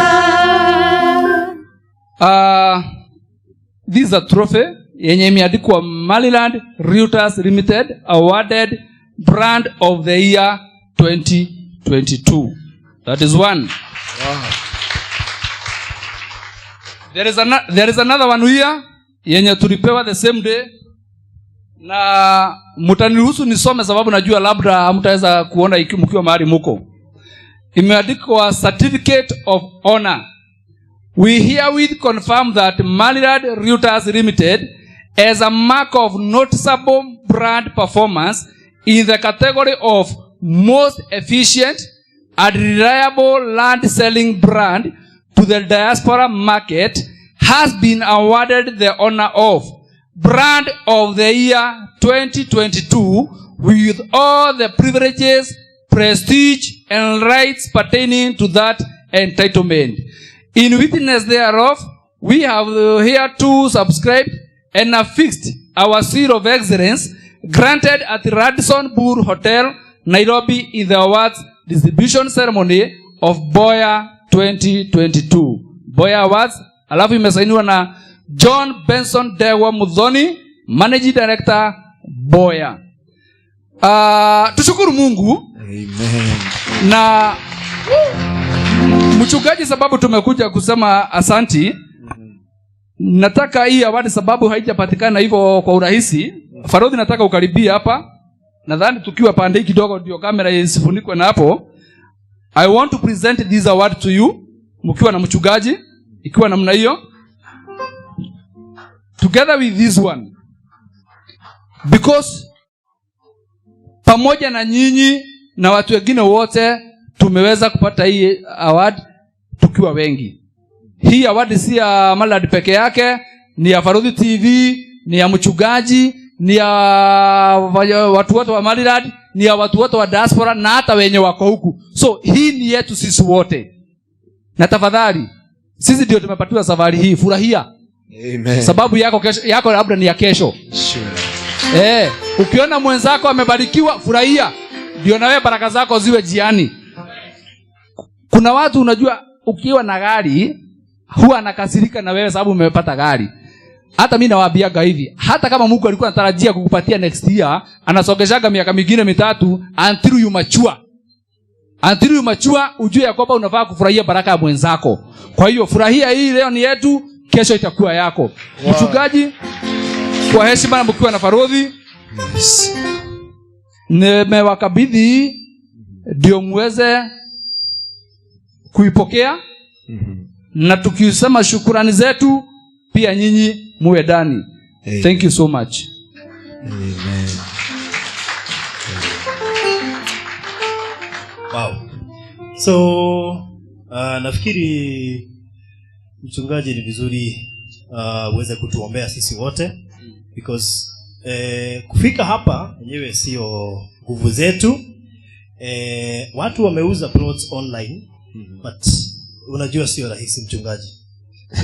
This is a trophy yenye imeandikwa Maryland Realtors Limited awarded Brand of the Year 2022. That is one. There is another one here yenye tulipewa the same day, na mtaniruhusu nisome sababu najua labda hamtaweza kuona mkiwa mahali muko. Imeandikwa Certificate of Honor. We herewith confirm that Maryland Realtors Limited, as a mark of noticeable brand performance in the category of most efficient and reliable land selling brand to the diaspora market, has been awarded the honor of Brand of the Year 2022 with all the privileges, prestige, and rights pertaining to that entitlement. In witness thereof, we have hereto subscribed and affixed our seal of excellence granted at the Radisson Blu Hotel, Nairobi, in the awards distribution ceremony of Boya 2022. Boya Awards, alafu imesainiwa na John Benson Dewa Muthoni, Managing Director, Boya. Tushukuru Mungu. Amen. Na mchungaji, sababu tumekuja kusema asanti, nataka hii award, sababu haijapatikana hivyo kwa urahisi. Farodhi, nataka ukaribia hapa. Nadhani tukiwa pande hii kidogo ndio kamera isifunikwe na hapo. I want to present this award to you mkiwa na mchungaji, ikiwa namna hiyo, together with this one, because pamoja na nyinyi na watu wengine wote tumeweza kupata hii award tukiwa wengi. Hii award si ya Malad peke yake, ni ya Farodhi TV, ni ya mchungaji, ni ya watu wote wa Maryland, ni ya watu wote wa diaspora na hata wenye wako huku. So hii ni yetu sisi wote. Na tafadhali, sisi ndio tumepatiwa safari hii, furahia. Amen. Sababu yako kesho, yako labda ni ya kesho. Sure. Ukiona mwenzako amebarikiwa, furahia, ndio na wewe baraka zako ziwe jiani. Kuna watu, unajua, ukiwa na gari huwa anakasirika na wewe sababu umepata gari. Hata mimi nawaambiaga hivi, hata kama Mungu alikuwa anatarajia kukupatia next year, anasogeshaga miaka mingine 3 until you mature. Until you mature, ujue ya kwamba unafaa kufurahia baraka ya mwenzako. Kwa hiyo furahia hii, leo ni yetu, kesho itakuwa yako. Mchungaji, kwa heshima na mkiwa na farodhi, nimewakabidhi ndio muweze kuipokea, na tukisema shukurani zetu pia nyinyi muwe ndani. Amen. Thank you so much. Amen. Wow. So nafikiri mchungaji ni vizuri uweze kutuombea sisi wote, because kufika hapa yenyewe sio nguvu zetu. Watu wameuza plots online, but unajua sio rahisi, mchungaji.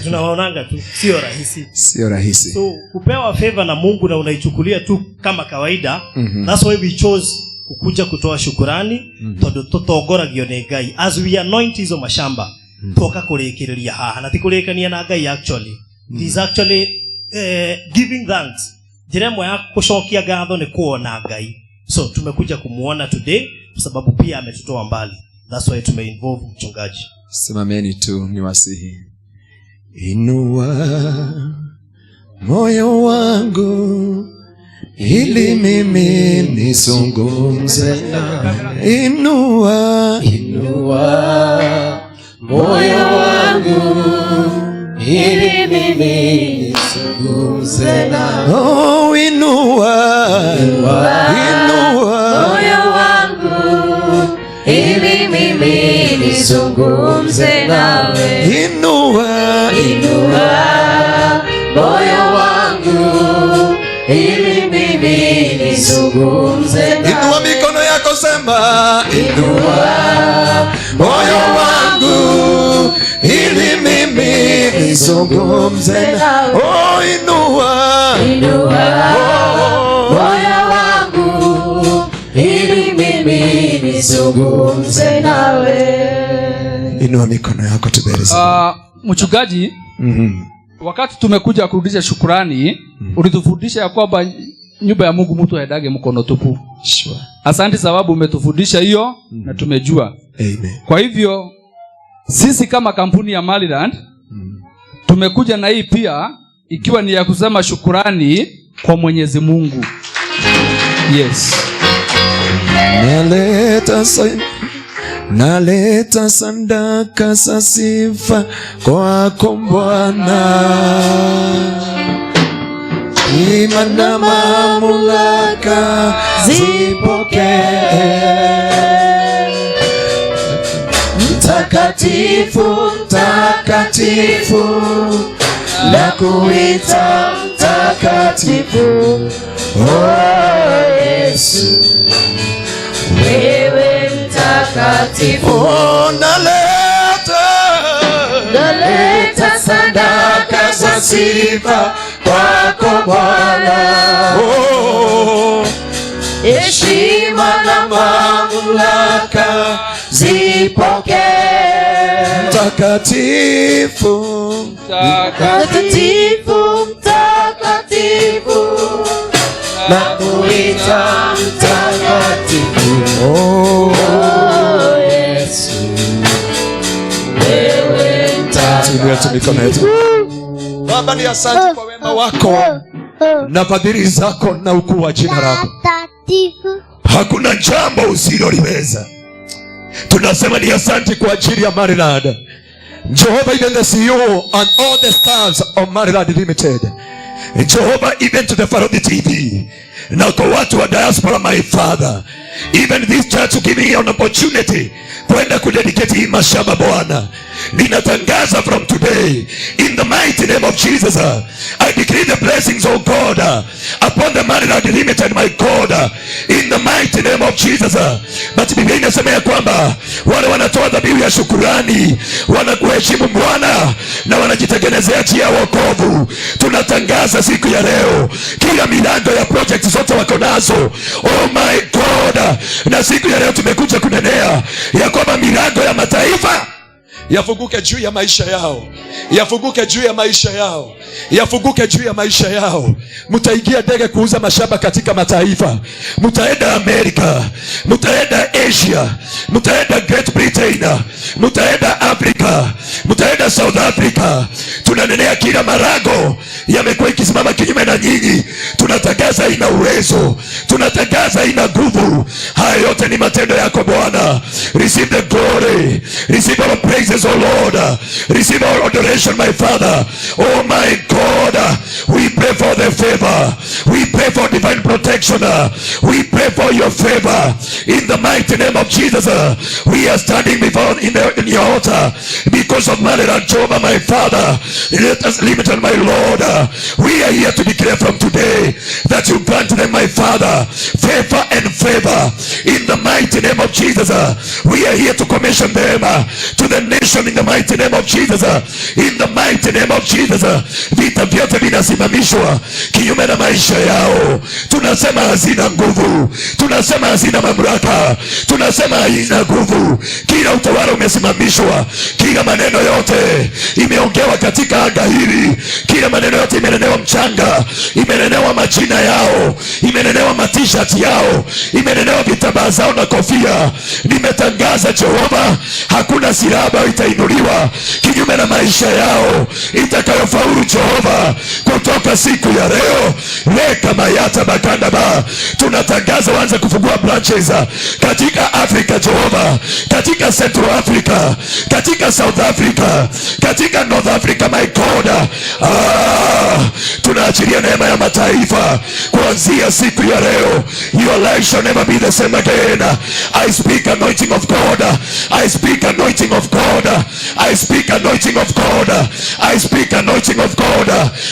Tunawaonanga tu, sio rahisi. Sio rahisi. So kupewa favor na Mungu na unaichukulia tu kama kawaida. That's why we chose kukuja kutoa shukurani, tondu tutongoragio nĩ Ngai as we anoint hizo mashamba. Twoka kũrĩkĩrĩria haha na ti kũrĩkania na Ngai actually. It is actually giving thanks. Njĩra ĩmwe ya kũcokia ngatho nĩ kuona Ngai. So tumekuja kumuona today kwa sababu pia ametutoa mbali. That's why tumeinvolve mchungaji. Simameni tu niwasihi. Inua moyo wangu ili mimi nizungumze. Inua, inua moyo wangu ili mimi nizungumze nawe. Oh, inua, Inua inua moyo wangu ili mimi nizungumze nawe. Inua, inua moyo wangu ili mimi nizungumze nawe. Inua mikono yako, sema inua moyo wangu ili mimi nizungumze nawe. Oh, inua, inua Oh. moyo wangu ili mimi nizungumze nawe. Inua mikono yako tubere. Mchungaji, wakati tumekuja kurudisha shukurani, ulitufundisha ya kwamba nyumba ya Mungu mtu aendage mkono tupu. Sure. Asante sababu umetufundisha hiyo na tumejua. Amen. Kwa hivyo sisi kama kampuni ya Maryland tumekuja na hii pia ikiwa ni ya kusema shukurani kwa Mwenyezi Mungu. Yes. Naleta sadaka za sifa kwako Bwana, heshima na mamlaka zipokee. Mtakatifu, mtakatifu, nakuita mtakatifu, oh Yesu, wewe mtakatifu. Oh, naleta, naleta sadaka za sifa kwako Bwana, oh, heshima na mamlaka zipokee. Mtakatifu, mtakatifu, mtakatifu, nakuita mtakatifu, oh, oh Yesu, wewe Tuinue tu mikono yetu. Baba, ni asante kwa wema wako na fadhili zako na ukuu wa jina lako. Hakuna jambo usiloliweza. Tunasema ni asante kwa ajili ya Maryland. Jehovah, even the CEO and all the staffs of Maryland Limited. Jehovah, even to the Farodhi TV. Na kwa watu wa diaspora, my father. Even this church giving an opportunity kwenda kudedicate hii mashamba Bwana. Ninatangaza from today, in the mighty name of Jesus, I decree the blessings of God upon the Maryland Limited, my God, in the mighty name of Jesus. But Biblia inasema ya kwamba wale wanatoa dhabihu ya shukurani wanakuheshimu Bwana na wanajitengenezea njia ya wokovu. Tunatangaza siku ya leo, kila milango ya project zote wako nazo, oh my God, na siku ya leo tumekuja kunenea ya kwamba milango ya mataifa yafunguke juu ya maisha yao, yafunguke juu ya maisha yao, yafunguke juu ya maisha yao. Mtaingia ndege kuuza mashamba katika mataifa, mtaenda Amerika, mtaenda Asia, mtaenda Great Britain, mtaenda Afrika, mtaenda South Africa. Tunanenea kila malango yamekuwa ikisimama kinyume na nyinyi, tunatangaza ina uwezo, tunatangaza ina nguvu. Haya yote ni matendo yako Bwana. Receive the glory, receive all praises, O Lord, receive all adoration, my Father. Oh my God, we pray for the favor, we pray for divine protection, we pray for your favor in the mighty name of Jesus. We are standing before in your altar because of Maryland, Jehovah, my Father. Let us limit on my Lord. We are here to declare from today that you grant them, my Father, favor and favor in the mighty name of Jesus. We are here to commission them to the nation in the mighty name of Jesus. In the mighty name of Jesus. Vita vyote vinasimamishwa kinyume na maisha yao. Tunasema hazina nguvu, tunasema hazina mamlaka, tunasema hazina nguvu. Kila utawala umesimamishwa, kila maneno yote imeongewa katika anga hili, kila maneno yote imenenewa mchanga, imenenewa majina yao, imenenewa matishati yao, imenenewa vitambaa zao na kofia. Nimetangaza Jehova, hakuna silaha ambayo itainuliwa kinyume na maisha yao itakayofaulu Jehova, kutoka siku ya leo. Leka mayata bakandaba, tunatangaza waanze kufungua branches katika Afrika Jehova, katika Central Africa, katika South Africa, katika North Africa, my God. Ah, tunaachilia neema ya mataifa kuanzia siku ya leo. Your life shall never be the same again. I speak anointing of God. I speak anointing of God. I speak anointing of God. I speak anointing of God.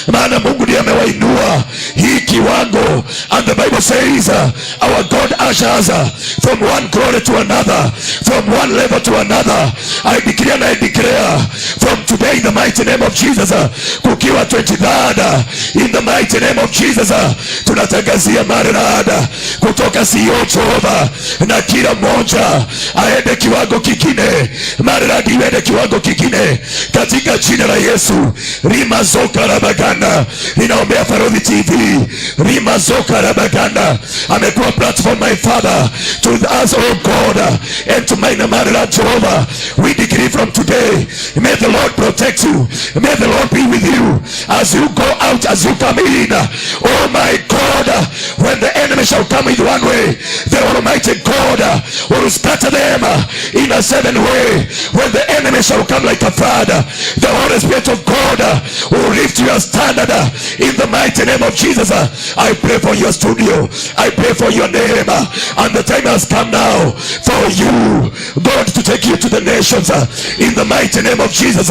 Maana Mungu ndiye amewainua hii kiwango. And the Bible says our God ushers from one glory to another, from one level to another. I declare and I declare from today in the mighty name of Jesus, kukiwa 23rd, in the mighty name of Jesus, tunatangazia Maryland kutoka CEO Jehova, na kila mmoja aende kiwango kingine, Maryland iende kiwango kingine katika jina la Yesu. Rimazoka rabaganda, ninaombea Farodhi TV. Rimazoka rabaganda amekuwa platform, my Father, to us, oh God, and to my Maryland Jehovah. We decree from today, may the Lord protect you, may the Lord be with you as you go out, as you come in. Oh my God, when the enemy shall come in one way, the Almighty God will scatter them in a seven way. When the enemy shall come like a flood, the Holy Spirit of God will lift your standard in the mighty name of Jesus. I pray for your studio. I pray for your name. And the time has come now for you, God, to take you to the nations in the mighty name of Jesus.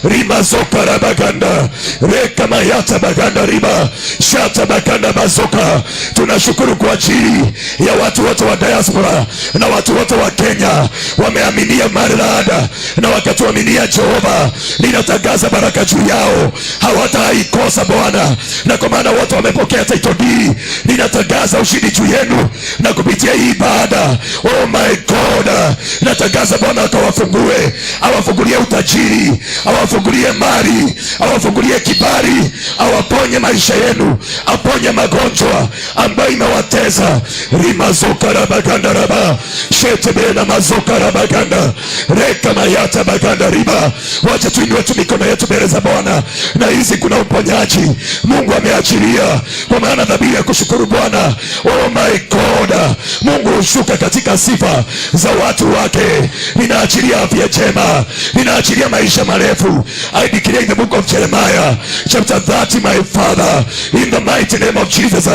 Rimazoka rabaganda reka mayata baganda riba shata baganda bazoka. Tunashukuru kwa ajili ya watu wote wa diaspora na watu wote wa Kenya wameaminia Maryland na wakatuaminia Jehova. Ninatangaza baraka juu yao, hawataikosa Bwana, na kwa maana wote wamepokea title deed, ninatangaza ushindi juu yenu na kupitia hii ibada. Oh my God, natangaza Bwana akawafungue, awafungulie utajiri, awafungulie mali, awafungulie kibali, awaponye maisha yenu, aponye magonjwa ambayo imewateza. Rimazokarabaganda shetebena mazokarabaganda reka mayata baganda riba. Wacha tuinue tu mikono yetu mbele za Bwana, na hizi kuna uponyaji Mungu ameachilia, kwa maana dhabihu ya kushukuru Bwana, oh my God, Mungu hushuka katika sifa za watu wake. Ninaachilia afya njema, ninaachilia maisha marefu. I declare in the book of Jeremiah chapter 30, my Father, in the mighty name of Jesus,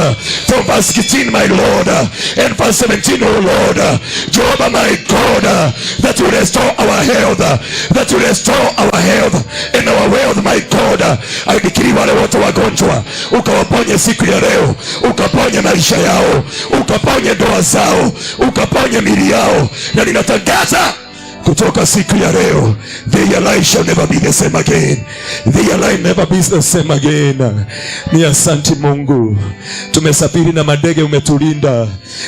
from verse 16, my Lord, and verse 17, oh Lord, Jehovah my God, that you restore our health, that you restore our health and our wealth, my God. I decree wale wote wagonjwa ukawaponye siku ya leo, ukaponye maisha yao, ukaponye ndoa zao, ukaponye mili yao, na ninatangaza kutoka siku ya leo, their life shall never be the same again, their life never be the same again. Ni asanti Mungu, tumesafiri na madege umetulinda,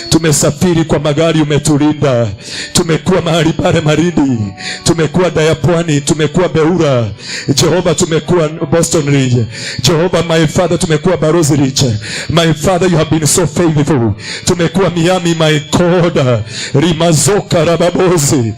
tumesafiri kwa magari umetulinda, tumekuwa mahali pale Maridi, tumekuwa Daya Pwani, tumekuwa Beura, Jehova, tumekuwa Boston Ridge, Jehova my Father, tumekuwa Barozi Ridge, my Father, you have been so faithful. Tumekuwa Miami, my God, Rimazoka Rababozi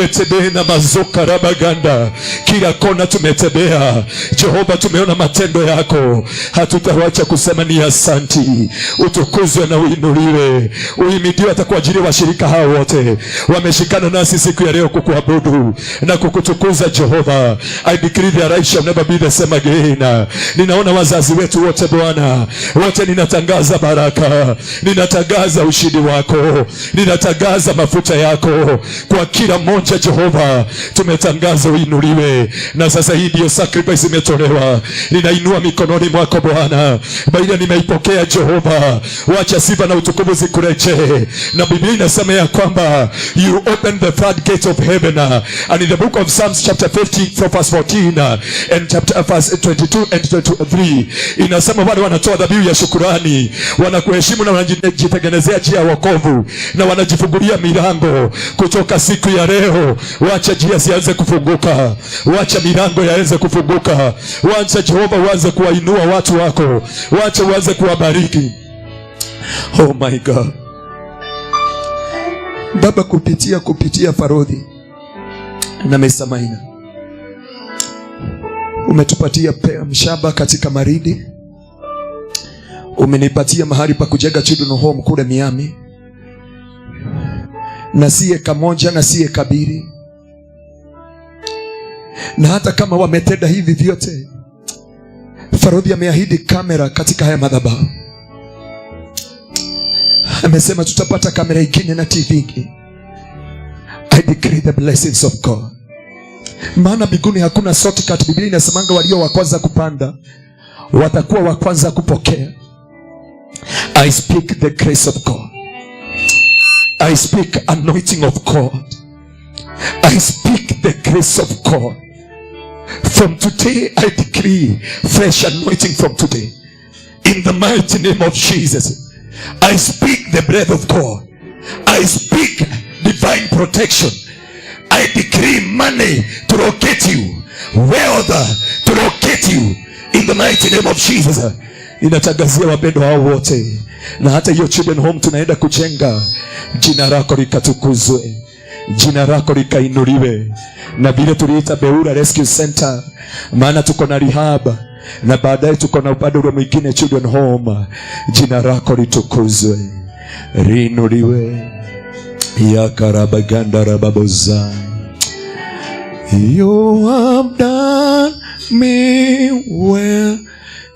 yetebena mazoka rabaganda, kila kona tumetembea Jehova, tumeona matendo yako, hatutawacha kusema ni asanti. Utukuzwe na uinuliwe, uhimidiwe hata kwa ajili ya washirika hao wote wameshikana nasi siku ya leo kukuabudu na kukutukuza Jehova. I decree their life shall never be the same again. Ninaona wazazi wetu wote Bwana, wote ninatangaza baraka, ninatangaza ushindi wako, ninatangaza mafuta yako kwa kila mmoja Jehova. Tumetangaza uinuliwe, na sasa hii ndiyo sacrifice imetolewa. Ninainua mikononi mwako Bwana, baada nimeipokea Jehova, wacha sifa na utukufu zikurejee. Na Biblia inasema ya kwamba you open the third gate of heaven, and in the book of Psalms chapter 50 from verse 14 and chapter verse 22 and 23 inasema wale wanatoa dhabihu ya shukurani wanakuheshimu na wanajitengenezea njia ya wokovu na wanajifungulia milango. Kutoka siku ya leo, wacha njia zianze kufunguka, wacha milango yaanze kufunguka, wacha Jehova uanze kuwainua watu wako, wacha uanze kuwabariki. Oh my God. Baba, kupitia Farodhi na Mesamaina umetupatia mshamba katika Maridi, umenipatia mahali pa kujenga children home kule Miami, na si eka moja na si eka mbili. Na hata kama wametenda hivi vyote, Farodhi ameahidi kamera katika haya madhabahu. Amesema tutapata kamera ingine na TV ingine. I decree the blessings of God. Maana mbinguni hakuna shortcut. Biblia inasemanga walio wa kwanza kupanda watakuwa wa kwanza kupokea. I speak the grace of God. I speak anointing of God. I speak the grace of God. From today I decree fresh anointing from today. In the mighty name of Jesus. I speak the breath of God. I speak divine protection. I decree money to locate you, wealth to locate you in the mighty name of Jesus. Ninatangazia wapendwa hao wote, na hata hiyo children home tunaenda kujenga, jina lako likatukuzwe, jina lako likainuliwe, na vile tuliita Beura Rescue Center, maana tuko na rehab na baadaye tuko na upande ule mwingine children home. Jina lako litukuzwe, liinuliwe. Yakarabaganda rababoza. You have done me well.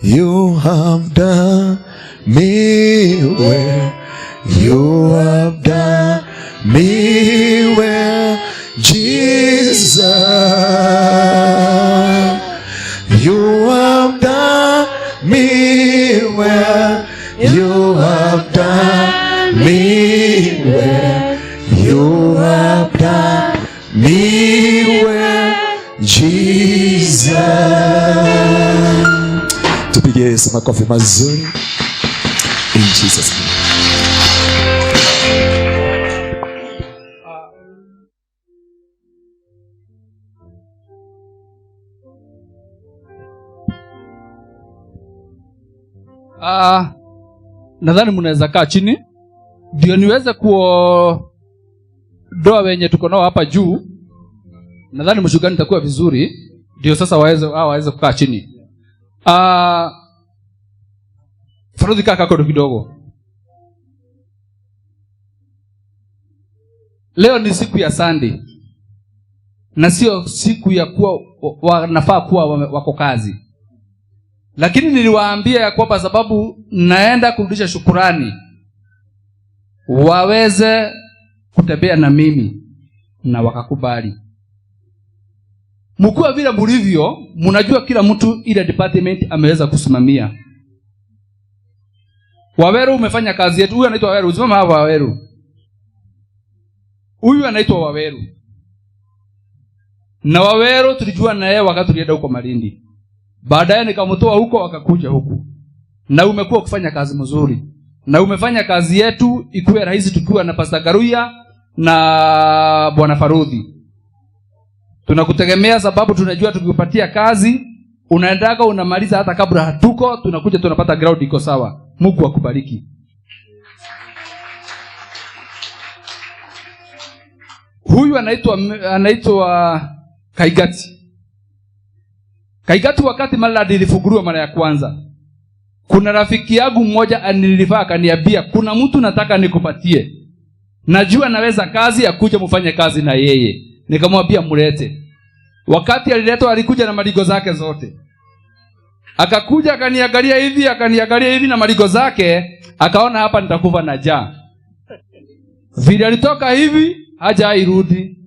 You have done me well. You have done me well, Jesus. You have done me well. You have done me well. You have done me well, Jesus. Tupige Yesu makofi mazuri. In Jesus' name. Nadhani mnaweza kaa chini ndio niweze kuondoa wenye tuko nao hapa juu. Nadhani mshugani itakuwa vizuri Ndio sasa waweze kukaa chini. Farodhi, kaa kako kidogo. Leo ni siku ya Sunday na sio siku ya kuwa wanafaa kuwa wako kazi, lakini niliwaambia ya kwamba sababu naenda kurudisha shukurani waweze kutembea na mimi, na wakakubali. Mkiwa vile mlivyo, mnajua kila mtu ile department ameweza kusimamia. Waweru umefanya kazi yetu. Huyu anaitwa Waweru, simama hapa Waweru. Huyu anaitwa Waweru. Na Waweru tulijua na yeye wakati tulienda huko Malindi. Baadaye nikamtoa huko akakuja huku. Na umekuwa ukifanya kazi mzuri. Na umefanya kazi yetu ikuwe rahisi tukiwa na Pastor Garuya na Bwana Farudhi. Tunakutegemea sababu tunajua tukikupatia kazi unaendaga unamaliza hata kabla hatuko, tunakuja tunapata ground iko sawa. Mungu akubariki. Huyu anaitwa Kaigati. Kaigati wakati Malad ilifunguliwa mara ya kwanza, kuna rafiki yangu mmoja anilifaa akaniambia kuna mtu nataka nikupatie. Najua naweza kazi ya kuja mfanye kazi na yeye. Nikamwambia mlete. Wakati aliletwa alikuja na maligo zake zote. Akakuja akaniangalia hivi, na maligo zake, akaona hapa nitakufa na njaa. Vile alitoka hivi hajairudi.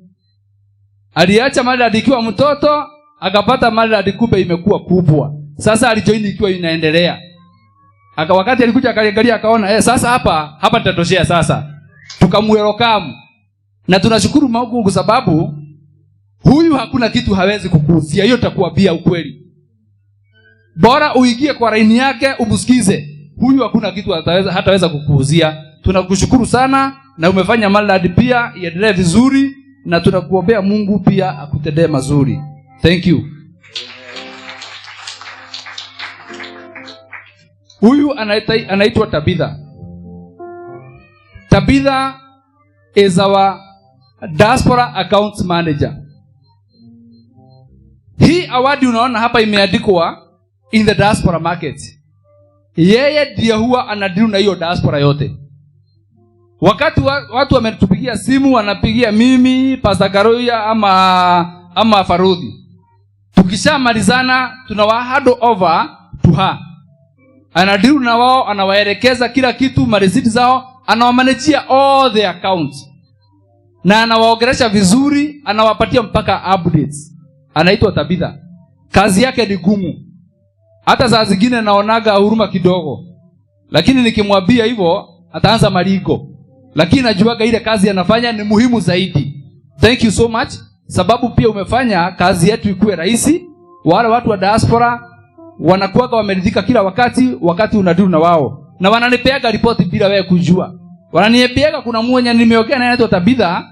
Aliacha Malad ikiwa mtoto, akapata Malad kumbe imekuwa kubwa. Sasa alijoin ikiwa inaendelea. Aka wakati alikuja akaangalia akaona sasa hapa nitatoshea sasa. Tukamwelcome. Na tunashukuru Mungu kwa sababu huyu hakuna kitu hawezi kukuuzia. Hiyo tutakuambia ukweli. Bora uingie kwa laini yake umsikize. Huyu hakuna kitu hataweza kukuuzia. Tunakushukuru sana na umefanya Malad pia iendelee vizuri, na tunakuombea Mungu pia akutendee mazuri. Thank you. Huyu anaitwa Tabitha. Tabitha is our diaspora accounts manager. Hii award unaona hapa imeandikwa in the diaspora market. Yeye ndiye huwa anadeal na hiyo diaspora yote. Wakati watu wametupigia simu, wanapigia mimi, Pastor Garoya ama Farudhi. Tukishamalizana tunawa hand over to her. Anadeal na wao, anawaelekeza kila kitu, mareceipt zao, anawamanejia all the accounts. Na anawaongelesha vizuri, anawapatia mpaka updates. Anaitwa Tabitha. Kazi yake ni gumu. Hata saa zingine naonaga huruma kidogo. Lakini nikimwambia hivyo ataanza marigo. Lakini najuaga ile kazi anafanya ni muhimu zaidi. Thank you so much, sababu pia umefanya kazi yetu ikuwe rahisi. Wale watu wa diaspora wanakuwaga wameridhika kila wakati unadili na wao. Na wananipeaga ripoti bila wewe kujua. Wananiambiaga kuna mmoja nimeongea naye anaitwa Tabitha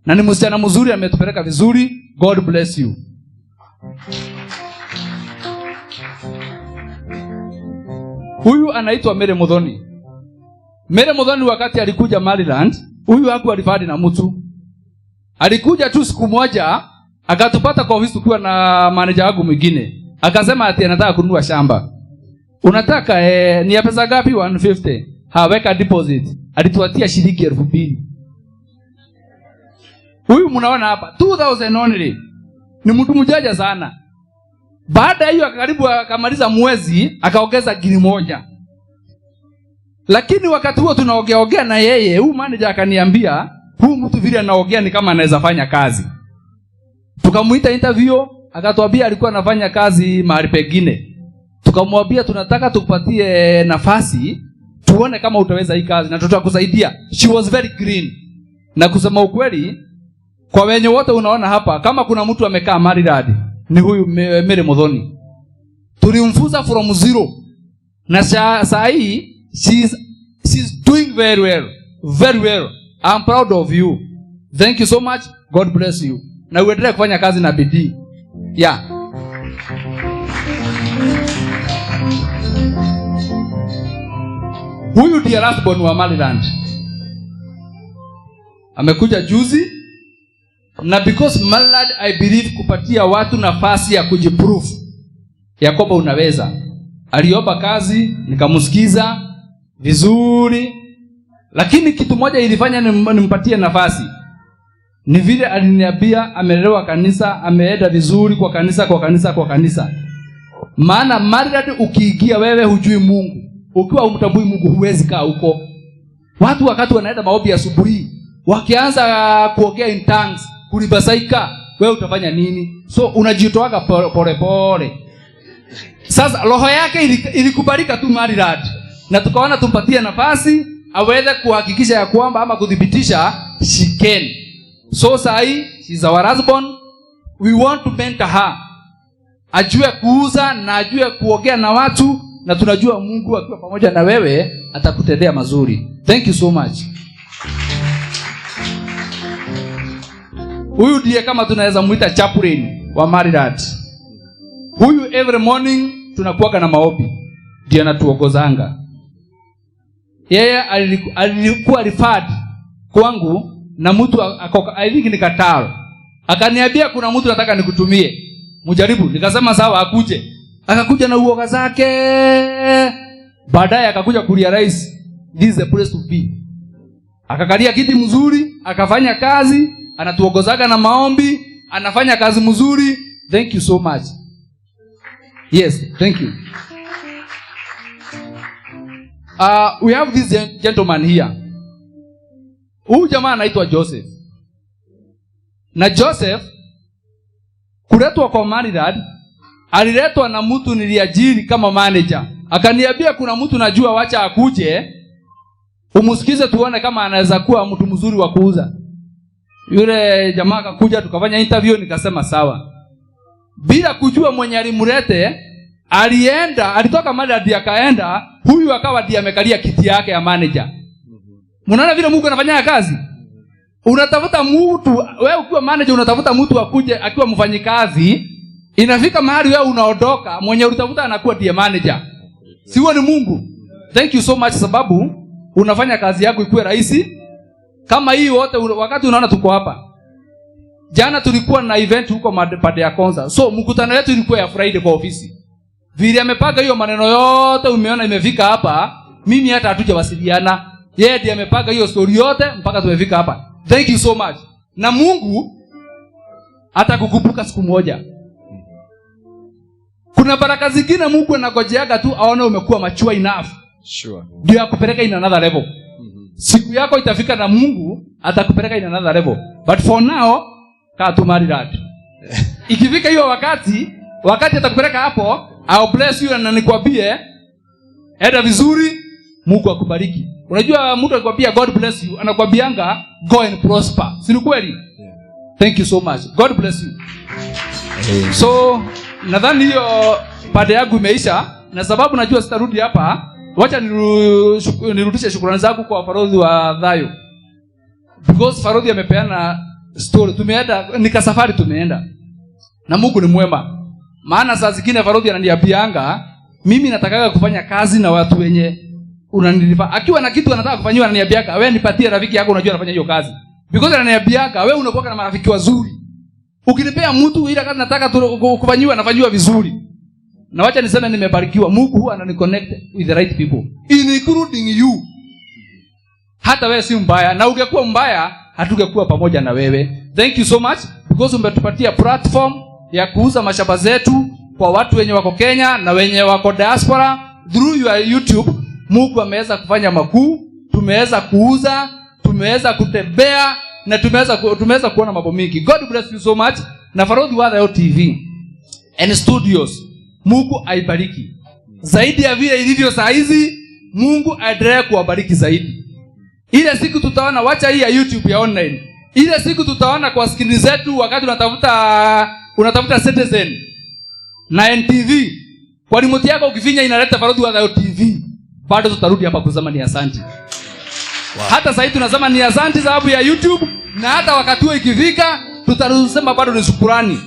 na ni msichana mzuri, ametupeleka vizuri. God bless you. Huyu anaitwa Mary Muthoni. Mary Muthoni wakati alikuja Maryland, huyu hakuwa alifadi na mtu. Alikuja tu siku moja akatupata kwa ofisi tukiwa na manager wangu mwingine. Akasema ati anataka kununua shamba. Unataka ni ya pesa ngapi? 150. Haweka deposit. Alituatia shilingi 2000. Huyu mnaona hapa 2000 only. Ni mtu mjanja sana. Baada hiyo akaribu akamaliza mwezi akaongeza 1,000. Lakini wakati huo tunaogeaogea na yeye, huyu manager akaniambia, huyu mtu vile anaogea ni kama anaweza fanya kazi. Tukamuita interview, akatuambia alikuwa anafanya kazi mahali pengine. Tukamwambia tunataka tukupatie nafasi tuone kama utaweza hii kazi na tutakusaidia. She was very green. Na kusema ukweli, kwa wenye wote unaona hapa, kama kuna mtu amekaa Maryland ni huyu Mary Muthoni. Tulimfunza from zero. Na saa hii she's doing very well. Very well. I'm proud of you. Thank you so much. God bless you. Na uendelee kufanya kazi na bidii. Yeah. Huyu ndiye last born wa Maryland. Amekuja juzi. Na because Malad, I believe kupatia watu nafasi ya kujiprove ya kwamba unaweza. Aliomba kazi, nikamsikiza vizuri, lakini kitu moja ilifanya nimpatie nafasi ni vile aliniambia amelelewa kanisa, ameenda vizuri kwa kanisa, kwa kanisa, kwa kanisa. Maana Malad ukiingia wewe hujui Mungu, ukiwa humtambui Mungu huwezi kaa huko. Watu wakati wanaenda maombi asubuhi, wakianza kuongea in tongues, kulibasaika, wewe utafanya nini? So unajitoaga pole pole. Sasa roho yake ilikubalika tu Maridad, na tukaona tumpatie nafasi aweze kuhakikisha ya kwamba ama kuthibitisha she can. So sahi she's our husband, we want to mentor her, ajue kuuza na ajue kuongea na watu, na tunajua Mungu akiwa pamoja na wewe atakutendea mazuri. Thank you so much. Huyu ndiye kama tunaweza muita chaplain wa Maridad. Huyu every morning tunakuwaga na maombi, ndiye anatuongozanga. Yeye alikuwa referred kwangu na mtu I think ni Kataro. Akaniambia kuna mtu nataka nikutumie, mjaribu. Nikasema sawa, akuje. Akakuja na uoga zake. Baadaye akakuja kurealize this is the place to be. Akakalia kiti mzuri, akafanya kazi, anatuongozaga na maombi, anafanya kazi mzuri. Thank you so much. Yes, thank you. We have this gentleman here. Huyu jamaa anaitwa Joseph. Na Joseph kuletwa kwa Maridad, aliletwa na mtu niliajiri kama manager. Akaniambia kuna mtu najua, wacha akuje umusikize tuone kama anaweza kuwa mtu mzuri wa kuuza. Yule jamaa akakuja, tukafanya interview, nikasema sawa. Bila kujua mwenye alimlete, alienda, alitoka Maridad akaenda, huyu akawa ndiye amekalia kiti yake ya manager. Mnaona vile Mungu anafanya kazi? Unatafuta mtu, wewe ukiwa manager unatafuta mtu akuje akiwa mfanyikazi, inafika mahali wewe unaondoka, mwenye ulitafuta anakuwa ndiye manager. Si huo ni Mungu? Thank you so much, sababu unafanya kazi yako ikuwe rahisi. Kama hii wote wakati unaona tuko hapa. Jana tulikuwa na event huko pande ya Konza. So mkutano wetu ilikuwa ya Friday kwa ofisi. Vile amepanga hiyo maneno yote umeona imefika hapa, mimi hata hatujawasiliana. Yeye ndiye amepanga hiyo story yote mpaka tumefika hapa. Thank you so much. Na Mungu atakukumbuka siku moja. Kuna baraka zingine Mungu anagojeaga tu aone umekuwa mature enough. Sure. Ndio akupeleka in another level. Siku yako itafika na Mungu atakupeleka in another level. But for now, kaa tu Maridad. Ikifika hiyo wakati, wakati atakupeleka hapo, I'll bless you na nikwambie enda vizuri, Mungu akubariki. Unajua mtu akikwambia God bless you, anakwambianga go and prosper. Si ni kweli? Yeah. Thank you so much. God bless you. Amen. So nadhani hiyo pande yangu imeisha, na sababu najua sitarudi hapa, wacha nirudishe shukrani zangu kwa Farodhi wa Thayo. Because Farodhi amepeana story, tumeenda nika safari tumeenda. Na Mungu ni mwema. Maana saa zingine Farodhi ananiambianga mimi natakaga kufanya kazi na watu wenye unanilipa. Akiwa na kitu anataka kufanyiwa ananiambianga wewe nipatie rafiki yako unajua anafanya hiyo kazi. Because ananiambianga wewe unakuwa na marafiki wazuri. Ukinipea mtu ile kazi nataka kufanyiwa nafanyiwa vizuri. Na wacha niseme nimebarikiwa. Mungu huwa ananiconnect with the right people, including you. Hata wewe si mbaya, na ungekuwa mbaya hatungekuwa pamoja na wewe. Thank you so much because umetupatia platform ya kuuza mashamba zetu kwa watu wenye wako Kenya na wenye wako diaspora through your YouTube. Mungu ameweza kufanya makuu, tumeweza kuuza, tumeweza kutembea na tumeweza kuona mambo mingi. God bless you so much. Na Farodhi wa Thayo TV and Studios, Mungu aibariki zaidi ya vile ilivyo saa hizi. Mungu aendelee kuwabariki zaidi. Ile siku tutaona, wacha hii ya YouTube ya online, ile siku tutaona kwa skrini zetu wakati unatafuta Citizen na NTV kwa remote yako ukifinya inaleta Farodhi wa Thayo TV, bado tutarudi hapa kusema ni asante. Wow. Hata sasa tunasema ni asante sababu ya YouTube, na hata wakati huo ikifika tutarusema bado ni shukrani,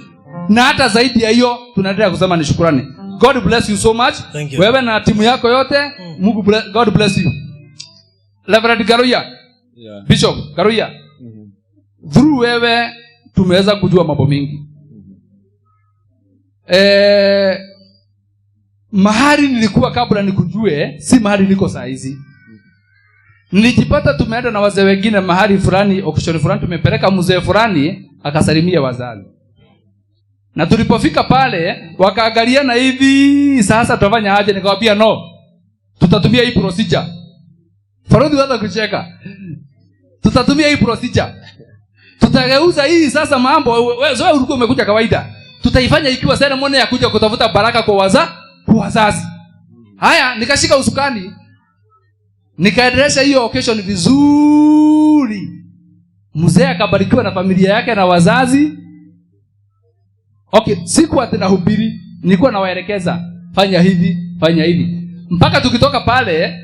na hata zaidi ya hiyo tunaendelea kusema ni shukrani. God bless you so much. Thank you. Wewe na timu yako yote. Mungu God bless you. Reverend Garuya. Yeah. Bishop Garuya. Through wewe Tumeweza kujua mambo mingi. Mahali nilikuwa kabla nikujue si mahali niko saa hizi. Nilijipata tumeenda na wazee wengine mahali fulani, auction fulani, tumepeleka mzee fulani akasalimia wazazi. Na tulipofika pale wakaangaliana hivi, sasa tutafanya aje? Nikamwambia no, tutatumia hii procedure. Farudi waanza kucheka. Tutatumia hii procedure. Tutageuza hii sasa mambo, wewe ulikuwa umekuja kawaida. Tutaifanya ikiwa ceremony ya kuja kutafuta baraka kwa wazazi. Haya, nikashika usukani. Nikaendelesha hiyo occasion vizuri. Mzee akabarikiwa na familia yake na wazazi. Okay, sikuwa tena hubiri, nilikuwa nawaelekeza, fanya hivi, fanya hivi. Mpaka tukitoka pale,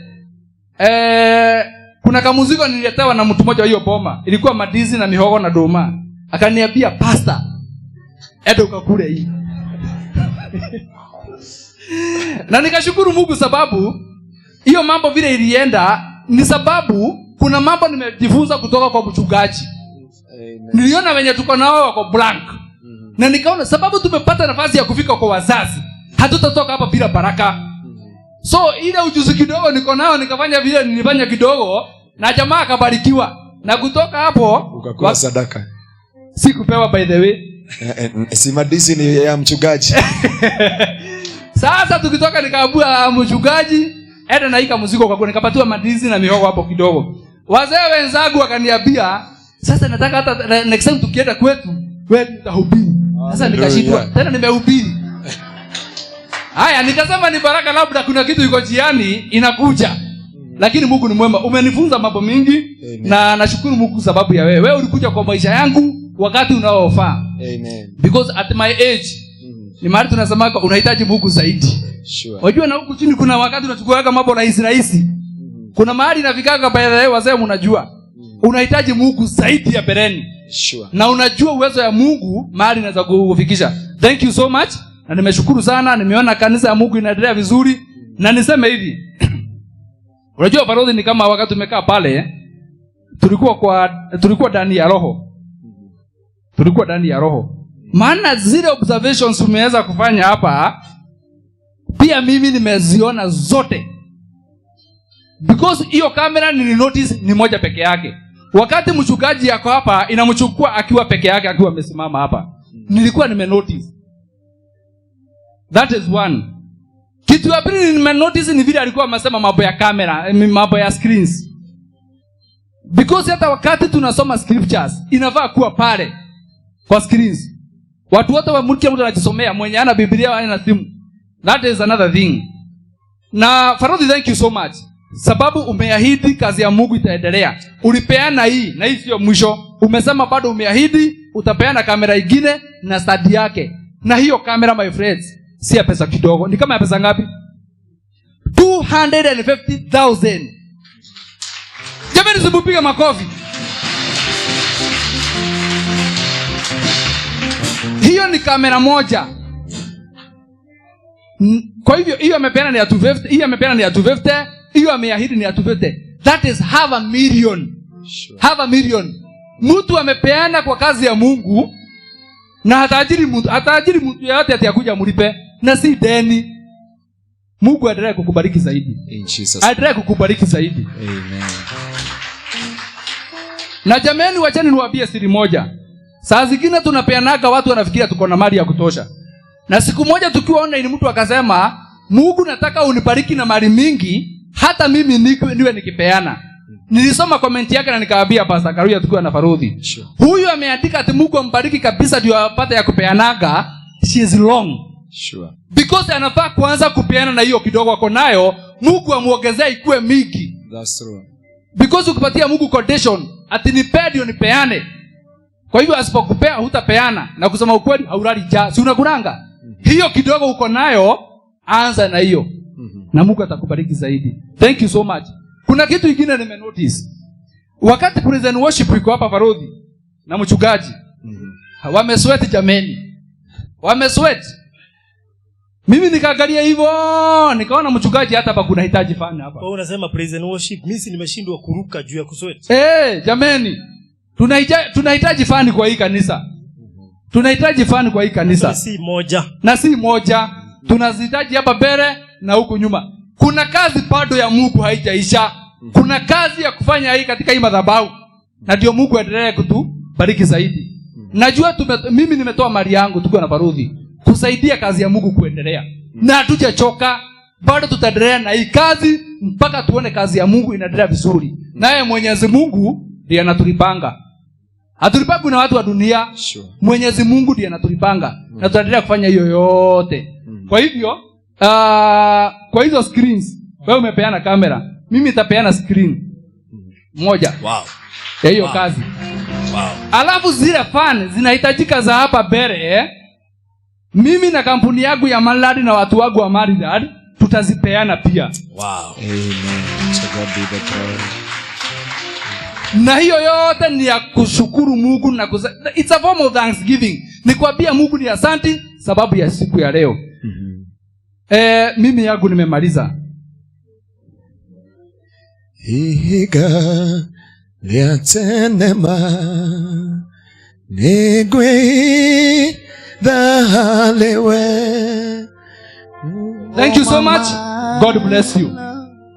kuna kamuzigo nililetewa na mtu mmoja wa hiyo boma. Ilikuwa madizi na mihogo na doma. Akaniambia, pastor, enda ukakule hii. Na nikashukuru Mungu sababu hiyo mambo vile ilienda ni sababu kuna mambo nimejifunza kutoka kwa mchungaji. Niliona wenye tuko nao wako blank. Na nikaona sababu tumepata nafasi ya kufika kwa wazazi, hatutatoka hapa bila baraka. So ile ujuzi kidogo niko nao nikafanya vile nilifanya kidogo na jamaa akabarikiwa. Na kutoka hapo ukakula sadaka. Sikupewa by the way. Si madizi ni ya mchungaji. Sasa tukitoka nikaambia mchungaji enda na hika mzigo kwa nikapatiwa madizi na mihogo hapo kidogo. Wazee wenzangu wakaniambia sasa nataka hata next time tukienda kwetu wewe utahubiri. Sasa nikashindwa tena nimehubiri. Haya nikasema ni baraka, labda kuna kitu iko njiani inakuja. Lakini Mungu ni mwema, umenifunza mambo mingi. Amen. Na nashukuru Mungu sababu ya wewe. Wewe ulikuja kwa maisha yangu wakati unaofaa. Amen. Because at my age ni mahali tunasema unahitaji Mungu zaidi. Sure. Unajua na huku chini kuna wakati unachukuaga mambo rahisi rahisi. Kuna mahali inafikaga by the way wazee mnajua. Unahitaji Mungu zaidi ya bereni. Sure. Na unajua uwezo ya Mungu mahali inaweza kukufikisha. Thank you so much. Na nimeshukuru sana, nimeona kanisa ya Mungu inaendelea vizuri. Na niseme hivi. Unajua Farodhi ni kama wakati tumekaa pale tulikuwa ndani ya roho. Tulikuwa ndani ya roho. Maana zile observations umeweza kufanya hapa pia mimi nimeziona zote. Because hiyo kamera nilinotice ni moja peke yake. Wakati mchungaji yako hapa inamchukua akiwa peke yake akiwa amesimama hapa. Nilikuwa nimenotice. That is one. Kitu ya pili nimenotice ni vile alikuwa amesema mambo ya kamera, mambo ya screens. Because hata wakati tunasoma scriptures inafaa kuwa pale kwa screens. Watu wote wa mtu anajisomea, mwenye ana Biblia ana simu. That is another thing. Na Farodhi, thank you so much. Sababu umeahidi kazi ya Mungu itaendelea. Ulipeana hii na hii sio mwisho. Umesema bado umeahidi utapeana kamera ingine na stand yake. Na hiyo kamera my friends si ya pesa kidogo. Ni kama ya pesa ngapi? 250,000. Jamani simupiga makofi. Hiyo ni kamera moja. Kwa hivyo hiyo amepeana ni ya 250, hiyo amepeana ni ya 250, hiyo ameahidi ni ya 250. That is 500,000. Sure. 500,000. Mtu amepeana kwa kazi ya Mungu na hatajiri mtu yeyote atakuja mlipe na si deni. Mungu aendelee kukubariki zaidi. In Jesus. Aendelee kukubariki zaidi. Amen. Na jameni wacheni niwaambie siri moja. Saa zingine tunapeanaga watu wanafikiria tuko na mali ya kutosha. Na siku moja tukiwa online mtu akasema, Mungu nataka unibariki na mali mingi hata mimi niwe nikipeana. Nilisoma comment yake na nikaambia Pastor Karuya tukiwa na Farodhi. Sure. Huyu ameandika ati Mungu ambariki kabisa ndio apate ya kupeanaga. She is wrong. Sure. Because anafaa kuanza kupeana na hiyo kidogo ako nayo, Mungu amuongezee ikue mingi. That's true. Because ukipatia Mungu condition ati nipe ndio nipeane. Kwa hivyo asipokupea hutapeana, na kusema ukweli haulali njaa. Si unakulanga? Hiyo kidogo uko nayo, anza na hiyo. Na Mungu atakubariki zaidi. Thank you so much. Kuna kitu kingine nimenotice. Wakati praise and worship iko hapa Farodhi na mchungaji. Wamesweat jameni. Wamesweat. Mimi nikaangalia hivyo, nikaona mchungaji hata hapa kuna hitaji fana hapa. Wewe unasema praise and worship, mimi si nimeshindwa kuruka juu ya kusweat. Jameni. Tunahitaji fani kwa hii kanisa. Tunahitaji fan kwa hii kanisa. Si moja. Na si moja. Tunazihitaji hapa mbele na huku nyuma. Kuna kazi bado ya Mungu haijaisha. Kuna kazi ya kufanya hii katika hii madhabahu. Na ndio Mungu aendelee kutubariki zaidi. Najua mimi nimetoa mali yangu tukiwa na Baruthi kusaidia kazi ya Mungu kuendelea. Na hatujachoka, bado tutaendelea na hii kazi mpaka tuone kazi ya Mungu inaendelea vizuri. Naye Mwenyezi Mungu ndiye anatulipanga. Hatulipangwi na watu wa dunia. Sure. Mwenyezi Mungu ndiye anatulipanga. Na tutaendelea kufanya hiyo yote. Kwa hivyo, kwa hizo screens, wewe umepeana kamera, mimi nitapeana screen moja. Wow. Ya hiyo Wow. kazi. Wow. Alafu zile fan zinahitajika za hapa mbele. Mimi na kampuni yangu ya Maridad na watu wangu wa Maridad tutazipeana pia. Wow. Amen. To God be the glory. Na hiyo yote ni ya kushukuru Mungu na it's a form of thanksgiving. Ni kuambia Mungu ni asanti sababu ya siku ya leo. Mimi yangu nimemaliza. Ihiga lya tenema nigwe dhalewe. Thank you so much. God bless you.